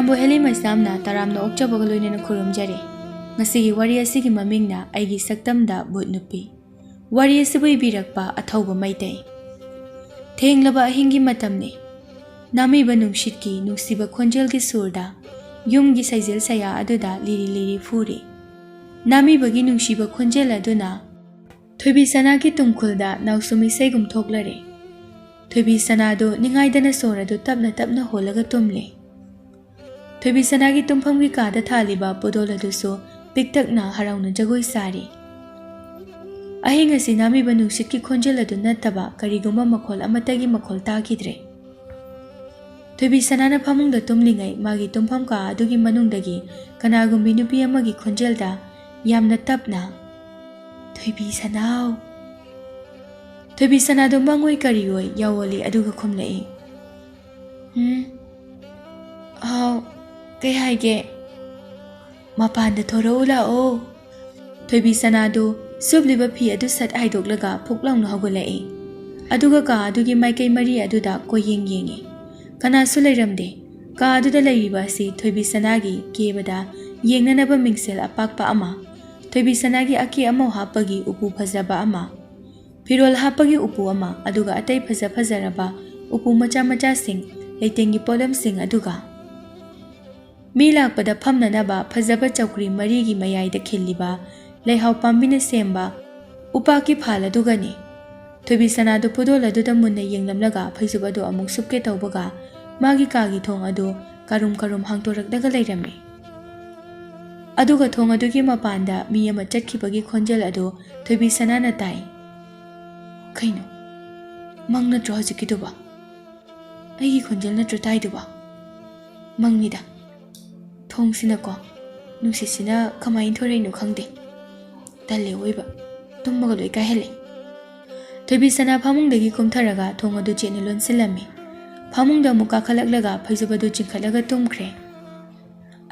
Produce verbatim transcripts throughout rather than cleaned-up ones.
ꯕꯨ ꯍꯦꯂꯤ ꯃꯩꯁꯅꯥꯝꯅ ꯇꯔꯥꯝꯅ ꯑꯣꯛꯆꯕꯒ ꯂꯣꯏꯅꯅ ꯈꯨꯔꯨꯝꯖꯔꯤ꯫ ꯉꯁꯤꯒꯤ ꯋꯥꯔꯤ ꯑꯁꯤꯒꯤ ꯃꯃꯤꯡꯅ ꯑꯩꯒꯤ ꯁꯛꯇꯝꯗ ꯚꯨꯠ ꯅꯨꯄꯤ꯫ ꯋꯥꯔꯤ ꯑꯁꯤꯕꯨ ꯏꯕꯤꯔꯛꯄ ꯑꯊꯧꯕ ꯃꯩꯇꯩ꯫ ꯊꯦꯡꯂꯕ ꯑꯍꯤꯡꯒꯤ ꯃꯇꯝꯅꯤ꯫ ꯅꯥꯃꯤꯕ ꯅꯨꯡꯁꯤꯠꯀꯤ ꯅꯨꯡꯁꯤꯕ ꯈꯣꯟꯖꯦꯜꯒꯤ ꯁꯨꯔꯗ ꯌꯨꯝꯒꯤ ꯁꯩꯖꯦꯜ ꯁꯌꯥ ꯑꯗꯨꯗ ꯂꯤꯔꯤ ꯂꯤꯔꯤ ꯐꯨꯔꯤ꯫ ꯅꯥꯃꯤꯕꯒꯤ ꯅꯨꯡꯁꯤꯕ ꯈꯣꯟꯖꯦꯜ ꯑꯗꯨꯅ ꯊꯣꯏꯕꯤ ꯁꯅꯥꯒꯤ ꯇꯨꯝꯈꯨꯜꯗ ꯅꯥꯎꯁꯨꯝ ꯏꯁꯩꯒꯨꯝ ꯊꯣꯛꯂꯔꯦ꯫ ꯊꯣꯏꯕꯤ ꯁꯅꯥꯗꯨ ꯅꯤꯡꯉꯥꯏꯗꯅ ꯁꯣꯔ ꯑꯗꯨ ꯇꯞꯅ ꯇꯞꯅ ꯍꯣꯜꯂꯒ ꯇꯨꯝꯂꯦ꯫ ꯊꯣꯏꯕꯤ ꯁꯅꯥꯒꯤ ꯇꯨꯝꯐꯝꯒꯤ ꯀꯥꯗ ꯊꯥꯜꯂꯤꯕ ꯄꯣꯗꯣꯜ ꯑꯗꯨꯁꯨ ꯄꯤꯛꯇꯛꯅ ꯍꯔꯥꯎꯅ ꯖꯒꯣꯏ ꯁꯥꯔꯤ꯫ ꯑꯍꯤꯡ ꯑꯁꯤ ꯅꯥꯃꯤꯕ ꯅꯨꯡꯁꯤꯠꯀꯤ ꯈꯣꯟꯖꯦꯜ ꯑꯗꯨ ꯅꯠꯇꯕ ꯀꯔꯤꯒꯨꯝꯕ ꯃꯈꯣꯜ ꯑꯃꯠꯇꯒꯤ ꯃꯈꯣꯜ ꯇꯥꯈꯤꯗ꯭ꯔꯦ꯫ ꯊꯣꯏꯕꯤ ꯁꯅꯥꯅ ꯐꯃꯨꯡꯗ ꯇꯨꯝꯂꯤꯉꯩ ꯃꯥꯒꯤ ꯇꯨꯝꯐꯝ ꯀꯥ ꯑꯗꯨꯒꯤ ꯃꯅꯨꯡꯗꯒꯤ ꯀꯅꯥꯒꯨꯝꯕꯤ ꯅꯨꯄꯤ ꯑꯃꯒꯤ ꯈꯣꯟꯖꯦꯜꯗ ꯌꯥꯝꯅ ꯇꯞꯅ, "ꯊꯣꯏꯕꯤ ꯁꯅꯥꯎ!" ꯊꯣꯏꯕꯤ ꯁꯅꯥꯗꯣ ꯃꯪꯑꯣꯏ ꯀꯔꯤꯑꯣꯏ ꯌꯥꯑꯣꯜꯂꯤ ꯑꯗꯨꯒ ꯈꯨꯝꯂꯛꯏ, "ꯎꯝ, ꯍꯥꯎ, ꯀꯩ ꯍꯥꯏꯒꯦ?" "ꯃꯄꯥꯟꯗ ꯊꯣꯔꯛꯎ ꯂꯥꯛꯑꯣ꯫" ꯊꯣꯏꯕꯤ ꯁꯅꯥꯗꯨ ꯁꯨꯞꯂꯤꯕ ꯐꯤ ꯑꯗꯨ ꯁꯠ ꯍꯥꯏꯗꯣꯛꯂꯒ ꯐꯨꯛ ꯂꯥꯎꯅ ꯍꯧꯒꯠꯂꯛꯏ꯫ ꯑꯗꯨꯒ ꯀꯥ ꯑꯗꯨꯒꯤ ꯃꯥꯏꯀꯩ ꯃꯔꯤ ꯑꯗꯨꯗ ꯀꯣꯏꯌꯦꯡ ꯌꯦꯡꯉꯤ꯫ ꯀꯅꯥꯁꯨ ꯂꯩꯔꯝꯗꯦ꯫ ꯀꯥ ꯑꯗꯨꯗ ꯂꯩꯔꯤꯕ ꯑꯁꯤ ꯊꯣꯏꯕꯤ ꯁꯅꯥꯒꯤ ꯀꯦꯕꯗ ꯌꯦꯡꯅꯅꯕ ꯃꯤꯡꯁꯦꯜ ꯑꯄꯥꯛꯄ ꯑꯃ, ꯊꯣꯏꯕꯤ ꯁꯅꯥꯒꯤ ꯑꯀꯦ ꯑꯃꯧ ꯍꯥꯞꯄꯒꯤ ꯎꯄꯨ ꯐꯖꯕ ꯑꯃ, ꯐꯤꯔꯣꯜ ꯍꯥꯞꯄꯒꯤ ꯎꯄꯨ ꯑꯃ, ꯑꯗꯨꯒ ꯑꯇꯩ ꯐꯖ ꯐꯖꯔꯕ ꯎꯄꯨ ꯃꯆꯥ ꯃꯆꯥꯁꯤꯡ, ꯂꯩꯇꯦꯡꯒꯤ ꯄꯣꯠꯂꯝꯁꯤꯡ ꯑꯗꯨꯒ ꯃꯤ ꯂꯥꯛꯄꯗ ꯐꯝꯅꯅꯕ ꯐꯖꯕ ꯆꯧꯀ꯭ꯔꯤ ꯃꯔꯤꯒꯤ ꯃꯌꯥꯏꯗ ꯈꯤꯜꯂꯤꯕ ꯂꯩꯍꯥꯎ ꯄꯥꯝꯕꯤꯅ ꯁꯦꯝꯕ ꯎꯄꯥꯛꯀꯤ ꯐꯥꯜ ꯑꯗꯨꯒꯅꯤ꯫ ꯊꯣꯏꯕꯤ ꯁꯅꯥꯗꯨ ꯄꯣꯗꯣꯜ ꯑꯗꯨꯗ ꯃꯨꯟꯅ ꯌꯦꯡꯂꯝꯂꯒ ꯐꯩꯖꯨꯞ ꯑꯗꯨ ꯑꯃꯨꯛ ꯁꯨꯞꯀꯦ ꯇꯧꯕꯒ ꯃꯥꯒꯤ ꯀꯥꯒꯤ ꯊꯣꯡ ꯑꯗꯨ ꯀꯥꯔꯨꯝ ꯀꯥꯔꯨꯝ ꯍꯥꯡꯗꯣꯔꯛꯂꯒ ꯂꯩꯔꯝꯃꯤ꯫ ꯑꯗꯨꯒ ꯊꯣꯡ ꯑꯗꯨꯒꯤ ꯃꯄꯥꯟꯗ ꯃꯤ ꯑꯃ ꯆꯠꯈꯤꯕꯒꯤ ꯈꯣꯟꯖꯦꯜ ꯑꯗꯨ ꯊꯣꯏꯕꯤ ꯁꯅꯥꯅ ꯇꯥꯏ꯫ "ꯀꯩꯅꯣ? ꯃꯪ ꯅꯠꯇ꯭ꯔꯣ ꯍꯧꯖꯤꯛꯀꯤꯗꯨꯕꯣ? ꯑꯩꯒꯤ ꯈꯣꯟꯖꯦꯜ ꯅꯠꯇ꯭ꯔꯣ ꯇꯥꯏꯗꯨꯕꯣ? ꯃꯪꯅꯤꯗ꯫ ꯊꯣꯡꯁꯤꯅꯀꯣ, ꯅꯨꯡꯁꯤꯠꯁꯤꯅ ꯀꯃꯥꯏꯅ ꯊꯣꯔꯛꯏꯅꯣ ꯈꯪꯗꯦ꯫ ꯇꯜꯂꯦ ꯑꯑꯣꯏꯕ꯫ ꯇꯨꯝꯕꯒ ꯂꯣꯏ ꯀꯥꯏꯍꯜꯂꯦ꯫" ꯊꯣꯏꯕꯤ ꯁꯅꯥ ꯐꯃꯨꯡꯗꯒꯤ ꯀꯨꯝꯊꯔꯒ ꯊꯣꯡ ꯑꯗꯨ ꯆꯦꯠꯅ ꯂꯣꯟꯁꯤꯜꯂꯝꯃꯤ꯫ ꯐꯃꯨꯡꯗ ꯑꯃꯨꯛ ꯀꯥꯈꯠꯂꯛꯂꯒ ꯐꯩꯖꯨꯞ ꯑꯗꯨ ꯆꯤꯡꯈꯠꯂꯒ ꯇꯨꯝꯈ꯭ꯔꯦ꯫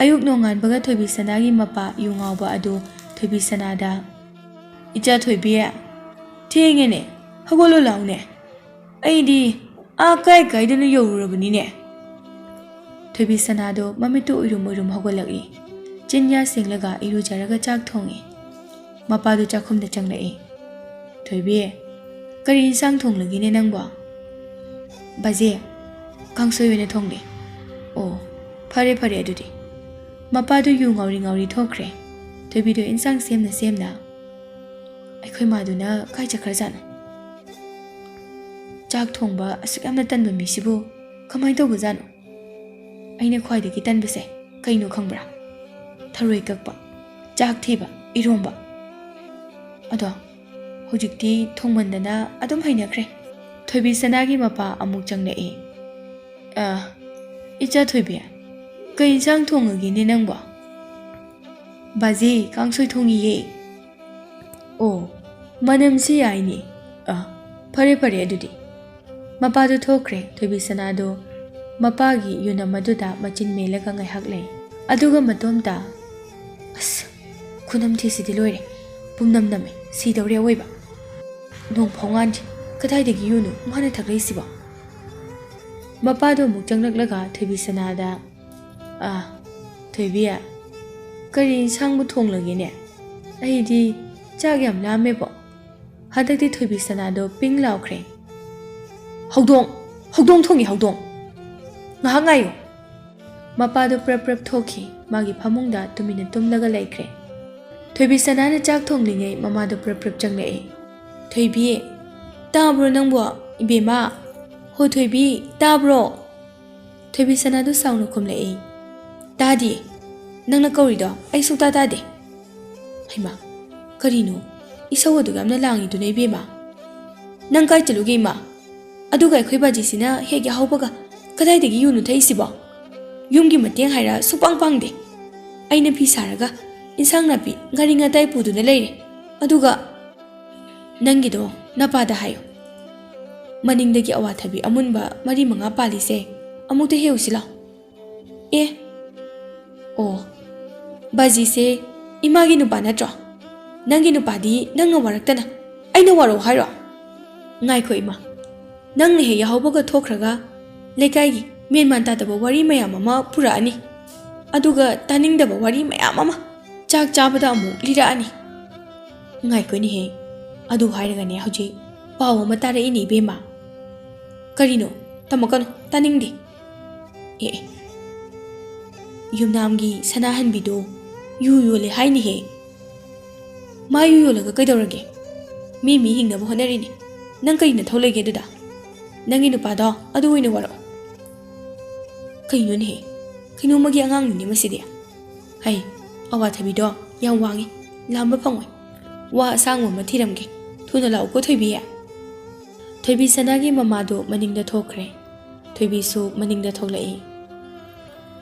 ꯑꯌꯨꯛ ꯅꯣꯡꯉꯥꯟꯕꯒ ꯊꯣꯏꯕꯤ ꯁꯅꯥꯒꯤ ꯃꯄꯥ ꯌꯨ ꯉꯥꯎꯕ ꯑꯗꯨ ꯊꯣꯏꯕꯤ ꯁꯅꯥꯗ, "ꯏꯆꯥ ꯊꯣꯏꯕꯤ, ꯊꯦꯡꯉꯦꯅꯦ, ꯍꯧꯒꯠꯂꯣ ꯂꯥꯎꯅꯦ꯫ ꯑꯩꯗꯤ ꯑꯥ ꯀꯥꯏ ꯀꯥꯏꯗꯅꯣ ꯌꯧꯔꯨꯔꯕꯅꯤꯅꯦ꯫" ꯊꯣꯏꯕꯤ ꯁꯅꯥꯗꯣ ꯃꯃꯤꯠꯇꯨ ꯎꯏꯔꯨꯝ ꯎꯏꯔꯨꯝ ꯍꯧꯒꯠꯂꯛꯏ꯫ ꯆꯤꯟꯌꯥ ꯁꯦꯡꯂꯒ ꯏꯔꯨꯖꯔꯒ ꯆꯥꯛ ꯊꯣꯡꯉꯤ꯫ ꯃꯄꯥꯗꯨ ꯆꯥꯛꯈꯨꯝꯗ ꯆꯪꯂꯛꯏ꯫ "ꯊꯣꯏꯕꯤ, ꯀꯔꯤ ꯏꯟꯁꯥꯡ ꯊꯣꯡꯂꯒꯦꯅꯦ ꯅꯪꯕꯣ?" "ꯕꯥꯖꯦ, ꯀꯥꯡꯁꯣꯏ ꯑꯣꯏꯅ ꯊꯣꯡꯂꯦ꯫" "ꯑꯣ, ꯐꯔꯦ ꯐꯔꯦ ꯑꯗꯨꯗꯤ꯫" ꯃꯄꯥꯗꯨ ꯌꯨ ꯉꯥꯎꯔꯤ ꯉꯥꯎꯔꯤ ꯊꯣꯛꯈ꯭ꯔꯦ꯫ ꯊꯣꯏꯕꯤꯗꯨ ꯏꯟꯁꯥꯡ ꯁꯦꯝꯅ ꯁꯦꯝꯅ, "ꯑꯩꯈꯣꯏ ꯃꯥꯗꯨꯅ ꯀꯥꯏ ꯆꯠꯈ꯭ꯔꯖꯥꯠꯅꯣ? ꯆꯥꯛ ꯊꯣꯡꯕ ꯑꯁꯨꯛ ꯌꯥꯝꯅ ꯇꯟꯕ ꯃꯤꯁꯤꯕꯨ ꯀꯃꯥꯏꯅ ꯇꯧꯕꯖꯥꯠꯅꯣ? ꯑꯩꯅ ꯈ꯭ꯋꯥꯏꯗꯒꯤ ꯇꯟꯕꯁꯦ ꯀꯩꯅꯣ ꯈꯪꯕ꯭ꯔꯥ? ꯊꯔꯣꯏ ꯀꯛꯄ, ꯆꯥꯛ ꯊꯤꯕ, ꯏꯔꯣꯝꯕ꯫ ꯑꯗꯣ ꯍꯧꯖꯤꯛꯇꯤ ꯊꯣꯡꯃꯟꯗꯅ ꯑꯗꯨꯝ ꯍꯩꯅꯈ꯭ꯔꯦ꯫" ꯊꯣꯏꯕꯤ ꯁꯅꯥꯒꯤ ꯃꯄꯥ ꯑꯃꯨꯛ ꯆꯪꯂꯛꯑꯦ꯫ "ꯑ, ꯏꯆꯥ ꯊꯣꯏꯕꯤ, ꯀꯩ ꯏꯟꯁꯥꯡ ꯊꯣꯡꯉꯒꯦꯅꯦ ꯅꯪꯕꯣ?" "ꯕꯥꯖꯤ, ꯀꯥꯡꯁꯣꯏ ꯊꯣꯡꯉꯤꯌꯦ꯫" "ꯑꯣ, ꯃꯅꯝꯁꯤ ꯌꯥꯏꯅꯦ꯫ ꯑ, ꯐꯔꯦ ꯐꯔꯦ ꯑꯗꯨꯗꯤ꯫" ꯃꯄꯥꯗꯨ ꯊꯣꯛꯈ꯭ꯔꯦ꯫ ꯊꯣꯏꯕꯤ ꯁꯅꯥꯗꯨ ꯃꯄꯥꯒꯤ ꯌꯨꯅꯝ ꯑꯗꯨꯗ ꯃꯆꯤꯟ ꯃꯦꯜꯂꯒ ꯉꯥꯏꯍꯥꯛ ꯂꯩ꯫ ꯑꯗꯨꯒ ꯃꯇꯣꯝꯇ, "ꯑꯁ, ꯈꯨꯅꯝꯊꯤꯁꯤꯗꯤ ꯂꯣꯏꯔꯦ꯫ ꯄꯨꯝꯅꯝ ꯅꯝꯃꯦ꯫ ꯁꯤꯗꯧꯔꯦ ꯑꯋꯣꯏꯕ꯫ ꯅꯣꯡ ꯐꯥꯎꯉꯥꯟꯗꯤ ꯀꯗꯥꯏꯗꯒꯤ ꯌꯨꯅꯣ ꯃꯥꯅ ꯊꯛꯂꯛꯏꯁꯤꯕꯣ?" ꯃꯄꯥꯗꯣ ꯑꯃꯨꯛ ꯆꯪꯂꯛꯂꯒ ꯊꯣꯏꯕꯤ ꯁꯅꯥꯗ, "ꯑꯥ, ꯊꯣꯏꯕꯤ, ꯀꯔꯤ ꯏꯟꯁꯥꯡꯕꯨ ꯊꯣꯡꯂꯒꯦꯅꯦ? ꯑꯩꯗꯤ ꯆꯥꯛ ꯌꯥꯝ ꯂꯥꯝꯃꯦꯕꯣ꯫" ꯍꯟꯗꯛꯇꯤ ꯊꯣꯏꯕꯤ ꯁꯅꯥꯗꯣ ꯄꯤꯡ ꯂꯥꯎꯈ꯭ꯔꯦ꯫ "ꯍꯧꯗꯣꯡ! ꯍꯧꯗꯣꯡ ꯊꯣꯡꯉꯤ, ꯍꯧꯗꯣꯡ! ꯉꯥꯏꯍꯥꯛ ꯉꯥꯏꯌꯨ꯫" ꯃꯄꯥꯗꯣ ꯄ꯭ꯔꯞ ꯄ꯭ꯔꯞ ꯊꯣꯛꯈꯤ꯫ ꯃꯥꯒꯤ ꯐꯃꯨꯡꯗ ꯇꯨꯃꯤꯟꯅ ꯇꯨꯝꯂꯒ ꯂꯩꯈ꯭ꯔꯦ꯫ ꯊꯣꯏꯕꯤ ꯁꯅꯥꯅ ꯆꯥꯛ ꯊꯣꯡꯂꯤꯉꯩ ꯃꯃꯥꯗꯣ ꯄ꯭ꯔꯞ ꯄ꯭ꯔꯞ ꯆꯪꯂꯛꯑꯦ꯫ "ꯊꯣꯏꯕꯤ, ꯇꯥꯕ꯭ꯔꯣ ꯅꯪꯕꯣ? ꯏꯕꯦꯝꯃ! ꯍꯣ ꯊꯣꯏꯕꯤ, ꯇꯥꯕ꯭ꯔꯣ?" ꯊꯣꯏꯕꯤ ꯁꯅꯥꯗꯨ ꯁꯥꯎꯅ ꯈꯨꯝꯂꯛꯏ꯫ "ꯇꯥꯗꯤꯌꯦ꯫ ꯅꯪꯅ ꯀꯧꯔꯤꯗꯣ ꯑꯩ ꯁꯨꯛꯇꯥ ꯇꯥꯗꯦ꯫" "ꯍꯩꯃꯥ, ꯀꯔꯤꯅꯣ ꯏꯁꯧ ꯑꯗꯨꯛ ꯌꯥꯝꯅ ꯂꯥꯡꯉꯤꯗꯨꯅ ꯏꯕꯦꯝꯃ? ꯅꯪ ꯀꯥꯏ ꯆꯠꯂꯨꯒꯦ ꯏꯃꯥ? ꯑꯗꯨꯒ ꯑꯩꯈꯣꯏ ꯕꯥꯖꯤꯁꯤꯅ ꯍꯦꯛ ꯌꯥꯍꯧꯕꯒ ꯀꯗꯥꯏꯗꯒꯤ ꯌꯨꯅꯣ ꯊꯛꯏꯁꯤꯕꯣ? ꯌꯨꯝꯒꯤ ꯃꯇꯦꯡ ꯍꯥꯏꯔ ꯁꯨꯛꯄꯥꯡ ꯄꯥꯡꯗꯦ꯫ ꯑꯩꯅ ꯐꯤ ꯁꯥꯔꯒ ꯏꯟꯁꯥꯡ ꯅꯥꯄꯤ, ꯉꯥꯔꯤ ꯉꯥꯇꯥꯏ ꯄꯨꯗꯨꯅ ꯂꯩꯔꯦ꯫ ꯑꯗꯨꯒ ꯅꯪꯒꯤꯗꯣ ꯅꯄꯥꯗ ꯍꯥꯏꯌꯨ꯫ ꯃꯅꯤꯡꯗꯒꯤ ꯑꯋꯥꯊꯕꯤ ꯑꯃꯨꯟꯕ ꯃꯔꯤ ꯃꯉꯥ ꯄꯥꯜꯂꯤꯁꯦ ꯑꯃꯨꯛꯇ ꯍꯦꯛꯎꯁꯤ ꯂꯥꯎ꯫" "ꯑꯦ? ꯑꯣ, ꯕꯥꯖꯤꯁꯦ ꯏꯃꯥꯒꯤ ꯅꯨꯄꯥ ꯅꯠꯇ꯭ꯔꯣ? ꯅꯪꯒꯤ ꯅꯨꯄꯥꯗꯤ ꯅꯪꯅ ꯋꯥꯔꯛꯇꯅ ꯑꯩꯅ ꯋꯥꯔꯛꯑꯣ ꯍꯥꯏꯔꯣ? ꯉꯥꯏꯈꯣ ꯏꯃꯥ, ꯅꯪꯅ ꯍꯦꯛ ꯌꯥꯍꯧꯕꯒ ꯊꯣꯛꯈ꯭ꯔꯒ ꯂꯩꯀꯥꯏꯒꯤ ꯃꯦꯟ ꯃꯥꯟ ꯇꯥꯗꯕ ꯋꯥꯔꯤ ꯃꯌꯥꯝ ꯑꯃ ꯄꯨꯔꯛꯑꯅꯤ꯫ ꯑꯗꯨꯒ ꯇꯥꯅꯤꯡꯗꯕ ꯋꯥꯔꯤ ꯃꯌꯥꯝ ꯑꯃ ꯆꯥꯛ ꯆꯥꯕꯗ ꯑꯃꯨꯛ ꯂꯤꯔꯛꯑꯅꯤ꯫ ꯉꯥꯏꯈꯣꯅꯦꯍꯦ, ꯑꯗꯨ ꯍꯥꯏꯔꯒꯅꯦ ꯍꯧꯖꯤꯛ ꯄꯥꯎ ꯑꯃ ꯇꯥꯔꯛꯏꯅꯦ ꯏꯕꯦꯝꯃ꯫ ꯀꯔꯤꯅꯣ? ꯇꯝꯃꯛꯀꯅꯨ, ꯇꯥꯅꯤꯡꯗꯦ꯫ ꯑꯦ, ꯌꯨꯝꯅꯥꯝꯒꯤ ꯁꯅꯥꯍꯟꯕꯤꯗꯣ ꯌꯨ ꯌꯣꯜꯂꯦ ꯍꯥꯏꯅꯦꯍꯦ꯫ ꯃꯥ ꯌꯨ ꯌꯣꯜꯂꯒ ꯀꯩꯗꯧꯔꯒꯦ? ꯃꯤ ꯃꯤ ꯍꯤꯡꯅꯕ ꯍꯣꯠꯅꯔꯤꯅꯦ꯫ ꯅꯪ ꯀꯔꯤ ꯅꯊꯧ ꯂꯩꯒꯦ ꯑꯗꯨꯗ? ꯅꯪꯒꯤ ꯅꯨꯄꯥꯗꯣ ꯑꯗꯨ ꯑꯣꯏꯅ ꯋꯥꯔꯛꯑꯣ꯫ ꯀꯩꯅꯣꯅꯦꯍꯦ? ꯀꯩꯅꯣꯝꯃꯒꯤ ꯑꯉꯥꯡꯅꯤꯅꯦ ꯃꯁꯤꯗꯤ꯫ ꯍꯩ, ꯑꯋꯥꯊꯕꯤꯗꯣ ꯌꯥꯝ ꯋꯥꯡꯉꯤ, ꯂꯥꯝꯕ ꯐꯪꯉꯣꯏ꯫ ꯋꯥ ꯑꯁꯥꯡꯕ ꯑꯃ ꯊꯤꯔꯝꯒꯦ꯫ ꯊꯨꯅ ꯂꯥꯛꯎꯀꯣ ꯊꯣꯏꯕꯤ꯫ ꯊꯣꯏꯕꯤ ꯁꯅꯥꯒꯤ ꯃꯃꯥꯗꯣ ꯃꯅꯤꯡꯗ ꯊꯣꯛꯈ꯭ꯔꯦ꯫ ꯊꯣꯏꯕꯤꯁꯨ ꯃꯅꯤꯡꯗ ꯊꯣꯛꯂꯛꯏ꯫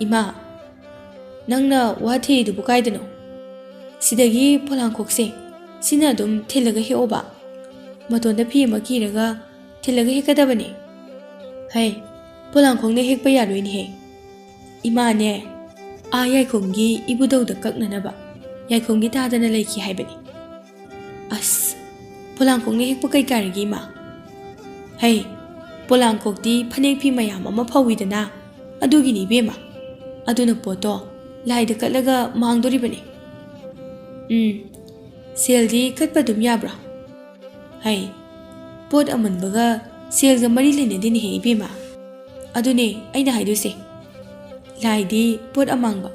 ꯏꯃꯥ, ꯅꯪꯅ ꯋꯥ ꯊꯤꯔꯤꯗꯨꯕꯨ ꯀꯥꯏꯗꯅꯣ? ꯁꯤꯗꯒꯤ ꯄꯣꯂꯥꯡꯈꯣꯛꯁꯦ ꯁꯤꯅ ꯑꯗꯨꯝ ꯊꯤꯜꯂꯒ ꯍꯦꯛꯑꯣꯕ꯫ ꯃꯇꯣꯟꯗ ꯐꯤ ꯑꯃ ꯀꯤꯔꯒ ꯊꯤꯜꯂꯒ ꯍꯦꯛꯀꯗꯕꯅꯦ꯫ ꯍꯩ, ꯄꯣꯂꯥꯡꯈꯣꯛꯅ ꯍꯦꯛꯄ ꯌꯥꯔꯣꯏꯅꯦꯍꯦ꯫ ꯏꯃꯥꯅꯦ, ꯑꯥ ꯌꯥꯏꯈꯣꯡꯒꯤ ꯏꯕꯨꯙꯧꯗ ꯀꯛꯅꯅꯕ ꯌꯥꯏꯈꯣꯡꯒꯤ ꯇꯥꯗꯅ ꯂꯩꯈꯤ ꯍꯥꯏꯕꯅꯤ꯫ ꯑꯁ, ꯄꯣꯂꯥꯡꯈꯣꯛꯅ ꯍꯦꯛꯄ ꯀꯩ ꯀꯥꯏꯔꯒꯦ ꯏꯃꯥ? ꯍꯩ, ꯄꯣꯂꯥꯡꯈꯣꯛꯇꯤ ꯐꯅꯦꯛ ꯐꯤ ꯃꯌꯥꯝ ꯑꯃ ꯐꯧꯏꯗꯅ, ꯑꯗꯨꯒꯤꯅꯤ ꯏꯕꯦꯝꯃ꯫ ꯑꯗꯨꯅ ꯄꯣꯠꯇꯣ ꯂꯥꯏꯗ ꯀꯠꯂꯒ ꯃꯥꯡꯗꯣꯔꯤꯕꯅꯤ꯫ ꯎꯝ, ꯁꯦꯜꯗꯤ ꯀꯠꯄ ꯑꯗꯨꯝ ꯌꯥꯕ꯭ꯔꯣ? ꯍꯩ, ꯄꯣꯠ ꯑꯃꯟꯕꯒ ꯁꯦꯜꯒ ꯃꯔꯤ ꯂꯩꯅꯗꯦꯅꯦꯍꯦ ꯏꯕꯦꯝꯃ꯫ ꯑꯗꯨꯅꯦ ꯑꯩꯅ ꯍꯥꯏꯗꯣꯏꯁꯦ꯫ ꯂꯥꯏꯗꯤ ꯄꯣꯠ ꯑꯃꯥꯡꯕ,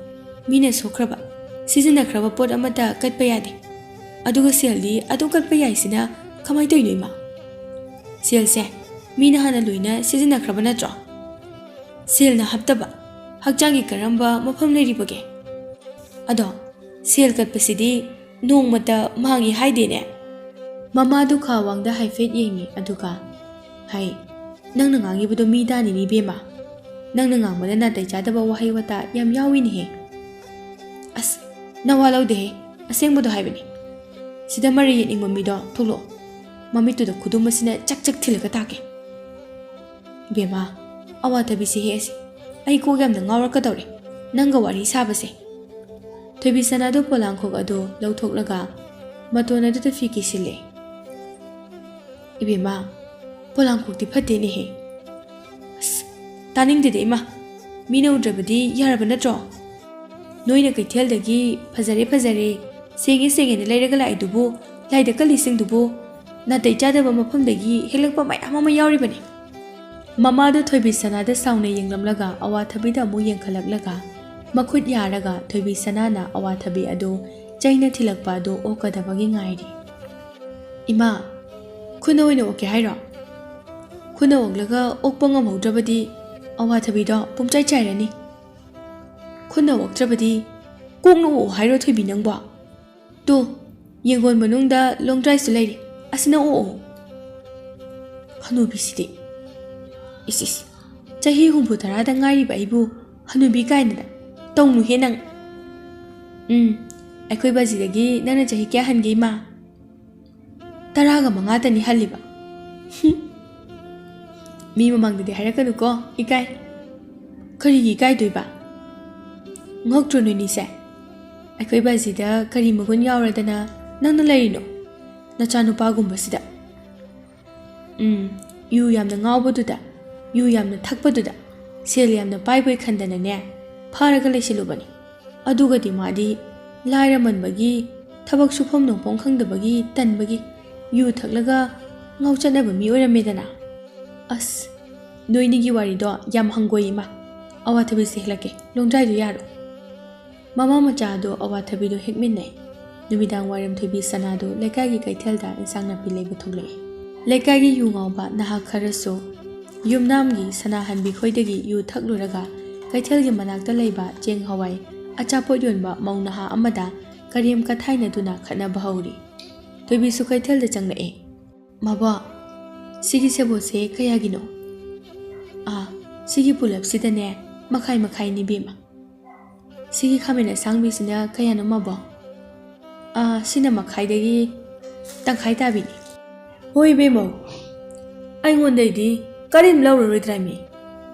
ꯃꯤꯅ ꯁꯣꯛꯈ꯭ꯔꯕ, ꯁꯤꯖꯤꯟꯅꯈ꯭ꯔꯕ ꯄꯣꯠ ꯑꯃꯠꯇ ꯀꯠꯄ ꯌꯥꯗꯦ꯫ ꯑꯗꯨꯒ ꯁꯦꯜꯗꯤ ꯑꯗꯨꯝ ꯀꯠꯄ ꯌꯥꯏꯁꯤꯅ ꯀꯃꯥꯏꯅ ꯇꯧꯔꯤꯅꯣ ꯏꯃꯥ? ꯁꯦꯜꯁꯦ ꯃꯤꯅ ꯍꯥꯟꯅ ꯂꯣꯏꯅ ꯁꯤꯖꯤꯟꯅꯈ꯭ꯔꯕ ꯅꯠꯇ꯭ꯔꯣ? ꯁꯦꯜꯅ ꯍꯥꯞꯇꯕ ꯍꯛꯆꯥꯡꯒꯤ ꯀꯔꯝꯕ ꯃꯐꯝ ꯂꯩꯔꯤꯕꯒꯦ? ꯑꯗꯣ ꯁꯦꯜ ꯀꯠꯄꯁꯤꯗꯤ ꯅꯣꯡꯃꯇ ꯃꯥꯡꯉꯤ ꯍꯥꯏꯗꯦꯅꯦ꯫ ꯃꯃꯥꯗꯨ ꯈꯥ ꯋꯥꯡꯗ ꯍꯥꯏꯐꯦꯠ ꯌꯦꯡꯉꯤ, ꯑꯗꯨꯒ ꯍꯥꯏ, "ꯅꯪꯅ ꯉꯥꯡꯉꯤꯕꯗꯣ ꯃꯤ ꯇꯥꯅꯤꯅꯦ ꯏꯕꯦꯝꯃ꯫ ꯅꯪꯅ ꯉꯥꯡꯕꯗ ꯅꯥꯇꯩ ꯆꯥꯗꯕ ꯋꯥꯍꯩ ꯋꯥꯇꯥ ꯌꯥꯝ ꯌꯥꯎꯏꯅꯦꯍꯦ꯫" "ꯑꯁ, ꯅꯋꯥ ꯂꯧꯗꯦꯍꯦ, ꯑꯁꯦꯡꯕꯗꯣ ꯍꯥꯏꯕꯅꯤ꯫ ꯁꯤꯗ ꯃꯔꯩ ꯌꯦꯠꯅꯤꯡꯕ ꯃꯤꯗꯣ ꯊꯣꯛꯂꯛꯑꯣ꯫ ꯃꯃꯤꯠꯇꯨꯗ ꯈꯨꯗꯨꯝ ꯑꯁꯤꯅ ꯆꯛ ꯆꯛ ꯊꯤꯜꯂꯒ ꯇꯥꯛꯀꯦ꯫" "ꯏꯕꯦꯝꯃ, ꯑꯋꯥꯊꯕꯤꯁꯦ ꯍꯦꯛꯑꯁꯤ꯫ ꯑꯩ ꯀꯣꯛ ꯌꯥꯝꯅ ꯉꯥꯎꯔꯛꯀꯗꯧꯔꯦ ꯅꯪꯒ ꯋꯥꯔꯤ ꯁꯥꯕꯁꯦ꯫" ꯊꯣꯏꯕꯤ ꯁꯅꯥꯗꯨ ꯄꯣꯂꯥꯡꯈꯣꯛ ꯑꯗꯨ ꯂꯧꯊꯣꯛꯂꯒ ꯃꯇꯣꯟ ꯑꯗꯨꯗ ꯐꯤ ꯀꯤꯁꯤꯜꯂꯦ꯫ "ꯏꯕꯦꯝꯃ, ꯄꯣꯂꯥꯡꯈꯣꯛꯇꯤ ꯐꯠꯇꯦꯅꯦꯍꯦ꯫" "ꯑꯁ, ꯇꯥꯅꯤꯡꯗꯦꯗ ꯏꯃꯥ, ꯃꯤꯅ ꯎꯗ꯭ꯔꯕꯗꯤ ꯌꯥꯔꯕ ꯅꯠꯇ꯭ꯔꯣ? ꯅꯣꯏꯅ ꯀꯩꯊꯦꯜꯗꯒꯤ "ꯐꯖꯔꯦ ꯐꯖꯔꯦ, ꯁꯦꯡꯉꯦ ꯁꯦꯡꯉꯦꯅ" ꯂꯩꯔꯒ ꯂꯥꯛꯏꯗꯨꯕꯨ, ꯂꯥꯏꯗ ꯀꯜꯂꯤꯁꯤꯡꯗꯨꯕꯨ ꯅꯥꯇꯩ ꯆꯥꯗꯕ ꯃꯐꯝꯗꯒꯤ ꯍꯦꯛꯂꯛꯄ ꯃꯌꯥꯝ ꯑꯃ ꯌꯥꯎꯔꯤꯕꯅꯤ꯫ ꯃꯃꯥꯗꯨ ꯊꯣꯏꯕꯤ ꯁꯅꯥꯗ ꯁꯥꯎꯅ ꯌꯦꯡꯂꯝꯂꯒ ꯑꯋꯥꯊꯕꯤꯗ ꯑꯃꯨꯛ ꯌꯦꯡꯈꯠꯂꯛꯂꯒ ꯃꯈꯨꯠ ꯌꯥꯔꯒ ꯊꯣꯏꯕꯤ ꯁꯅꯥꯅ ꯑꯋꯥꯊꯕꯤ ꯑꯗꯨ ꯆꯩꯅ ꯊꯤꯜꯂꯛꯄ ꯑꯗꯨ ꯑꯣꯛꯀꯗꯕꯒꯤ ꯉꯥꯏꯔꯤ꯫ "ꯏꯃꯥ, ꯈꯨꯠꯅ ꯑꯣꯏꯅ ꯑꯣꯛꯀꯦ ꯍꯥꯏꯔꯣ? ꯈꯨꯠꯅ ꯑꯣꯛꯂꯒ ꯑꯣꯛꯄ ꯉꯝꯍꯧꯗ꯭ꯔꯕꯗꯤ ꯑꯋꯥꯊꯕꯤꯗꯣ ꯄꯨꯝꯆꯥꯏ ꯆꯥꯏꯔꯅꯤ꯫ ꯈꯨꯠꯅ ꯑꯣꯛꯇ꯭ꯔꯕꯗꯤ ꯀꯣꯛꯅ ꯑꯣꯛꯑꯣ ꯍꯥꯏꯔꯣ ꯊꯣꯏꯕꯤ ꯅꯪꯕꯣ? ꯇꯨ, ꯌꯦꯡꯒꯣꯟ ꯃꯅꯨꯡꯗ ꯂꯣꯡꯗ꯭ꯔꯥꯏꯁꯨ ꯂꯩꯔꯤ, ꯑꯁꯤꯅ ꯑꯣꯛꯑꯣ꯫" ꯍꯅꯨꯕꯤꯁꯤꯗꯤ, ꯏꯁ ꯏꯁ, ꯆꯍꯤ ꯍꯨꯝꯐꯨ ꯇꯔꯥꯗ ꯉꯥꯏꯔꯤꯕ ꯑꯩꯕꯨ ꯍꯅꯨꯕꯤ ꯀꯥꯏꯅꯗ, ꯇꯧꯅꯨꯍꯦ ꯅꯪ꯫ "ꯎꯝ, ꯑꯩꯈꯣꯏ ꯕꯥꯖꯤꯗꯒꯤ ꯅꯪꯅ ꯆꯍꯤ ꯀꯌꯥ ꯍꯟꯒꯦ ꯏꯃꯥ?" "ꯇꯔꯥꯒ ꯃꯉꯥꯗꯅꯤ ꯍꯜꯂꯤꯕ꯫" "ꯍꯨꯝ꯫ ꯃꯤ ꯃꯃꯥꯡꯗꯗꯤ ꯍꯥꯏꯔꯛꯀꯅꯨꯀꯣ, ꯏꯀꯥꯏ꯫" "ꯀꯔꯤꯒꯤ ꯏꯀꯥꯏꯗꯣꯏꯕ? ꯉꯛꯇ꯭ꯔꯣ ꯅꯣꯏꯅꯤꯁꯦ? ꯑꯩꯈꯣꯏ ꯕꯥꯖꯤꯗ ꯀꯔꯤ ꯃꯒꯨꯟ ꯌꯥꯎꯔꯗꯅ ꯅꯪꯅ ꯂꯩꯔꯤꯅꯣ, ꯅꯆꯥꯅꯨꯄꯥꯒꯨꯝꯕꯁꯤꯗ?" "ꯎꯝ, ꯌꯨ ꯌꯥꯝꯅ ꯉꯥꯎꯕꯗꯨꯗ, ꯌꯨ ꯌꯥꯝꯅ ꯊꯛꯄꯗꯨꯗ, ꯁꯦꯜ ꯌꯥꯝꯅ ꯄꯥꯏꯕꯣꯏ ꯈꯟꯗꯅꯅꯦ, ꯐꯥꯔꯒ ꯂꯩꯁꯤꯜꯂꯨꯕꯅꯤ꯫ ꯑꯗꯨꯒꯗꯤ ꯃꯥꯗꯤ ꯂꯥꯏꯔꯃꯟꯕꯒꯤ, ꯊꯕꯛ ꯁꯨꯐꯝ ꯅꯣꯝꯐꯝ ꯈꯪꯗꯕꯒꯤ, ꯇꯟꯕꯒꯤ ꯌꯨ ꯊꯛꯂꯒ ꯉꯥꯎꯆꯠꯅꯕ ꯃꯤ ꯑꯣꯏꯔꯝꯃꯦꯗꯅ꯫" "ꯑꯁ, ꯅꯣꯏꯅꯤꯒꯤ ꯋꯥꯔꯤꯗꯣ ꯌꯥꯝ ꯍꯪꯒꯣꯏ ꯏꯃꯥ꯫ ꯑꯋꯥꯊꯕꯤꯁꯦ ꯍꯦꯛꯂꯛꯀꯦ, ꯂꯣꯡꯗ꯭ꯔꯥꯏꯗꯣ ꯌꯥꯔꯣ?" ꯃꯃꯥ ꯃꯆꯥ ꯑꯗꯨ ꯑꯋꯥꯊꯕꯤꯗꯨ ꯍꯦꯛꯃꯤꯟꯅꯩ꯫ ꯅꯨꯃꯤꯗꯥꯡ ꯋꯥꯏꯔꯝ ꯊꯣꯏꯕꯤ ꯁꯅꯥꯗꯨ ꯂꯩꯀꯥꯏꯒꯤ ꯀꯩꯊꯦꯜꯗ ꯏꯟꯁꯥꯡ ꯅꯥꯄꯤ ꯂꯩꯕ ꯊꯣꯛꯂꯛꯏ꯫ ꯂꯩꯀꯥꯏꯒꯤ ꯌꯨ ꯉꯥꯎꯕ ꯅꯍꯥ ꯈꯔꯁꯨ ꯌꯨꯝꯅꯥꯝꯒꯤ ꯁꯅꯥꯍꯟꯕꯤ ꯈꯣꯏꯗꯒꯤ ꯌꯨ ꯊꯛꯂꯨꯔꯒ ꯀꯩꯊꯦꯜꯒꯤ ꯃꯅꯥꯛꯇ ꯂꯩꯕ ꯆꯦꯡ ꯍꯋꯥꯏ ꯑꯆꯥꯄꯣꯠ ꯌꯣꯟꯕ ꯃꯧ ꯅꯍꯥ ꯑꯃꯗ ꯀꯔꯦꯝ ꯀꯊꯥꯏꯅꯗꯨꯅ ꯈꯠꯅꯕ ꯍꯧꯔꯤ꯫ ꯊꯣꯏꯕꯤꯁꯨ ꯀꯩꯊꯦꯜꯗ ꯆꯪꯂꯛꯑꯦ꯫ "ꯃꯥꯕꯣ, ꯁꯤꯒꯤ ꯁꯦꯕꯣꯠꯁꯦ ꯀꯌꯥꯒꯤꯅꯣ?" "ꯑꯥ, ꯁꯤꯒꯤ ꯄꯨꯂꯞꯁꯤꯗꯅꯦ ꯃꯈꯥꯏ ꯃꯈꯥꯏꯅꯤ ꯏꯕꯦꯝꯃ꯫" "ꯁꯤꯒꯤ ꯈꯥꯃꯦꯟ ꯑꯁꯥꯡꯕꯤꯁꯤꯅ ꯀꯌꯥꯅꯣ ꯃꯥꯕꯣ?" "ꯑꯥ, ꯁꯤꯅ ꯃꯈꯥꯏꯗꯒꯤ ꯇꯪꯈꯥꯏ ꯇꯥꯕꯤꯅꯤ꯫" "ꯍꯣꯏ ꯏꯕꯦꯝꯃꯧ, ꯑꯩꯉꯣꯟꯗꯩꯗꯤ ꯀꯔꯤꯝ ꯂꯧꯔꯔꯣꯏꯗ꯭ꯔꯥꯃꯤ?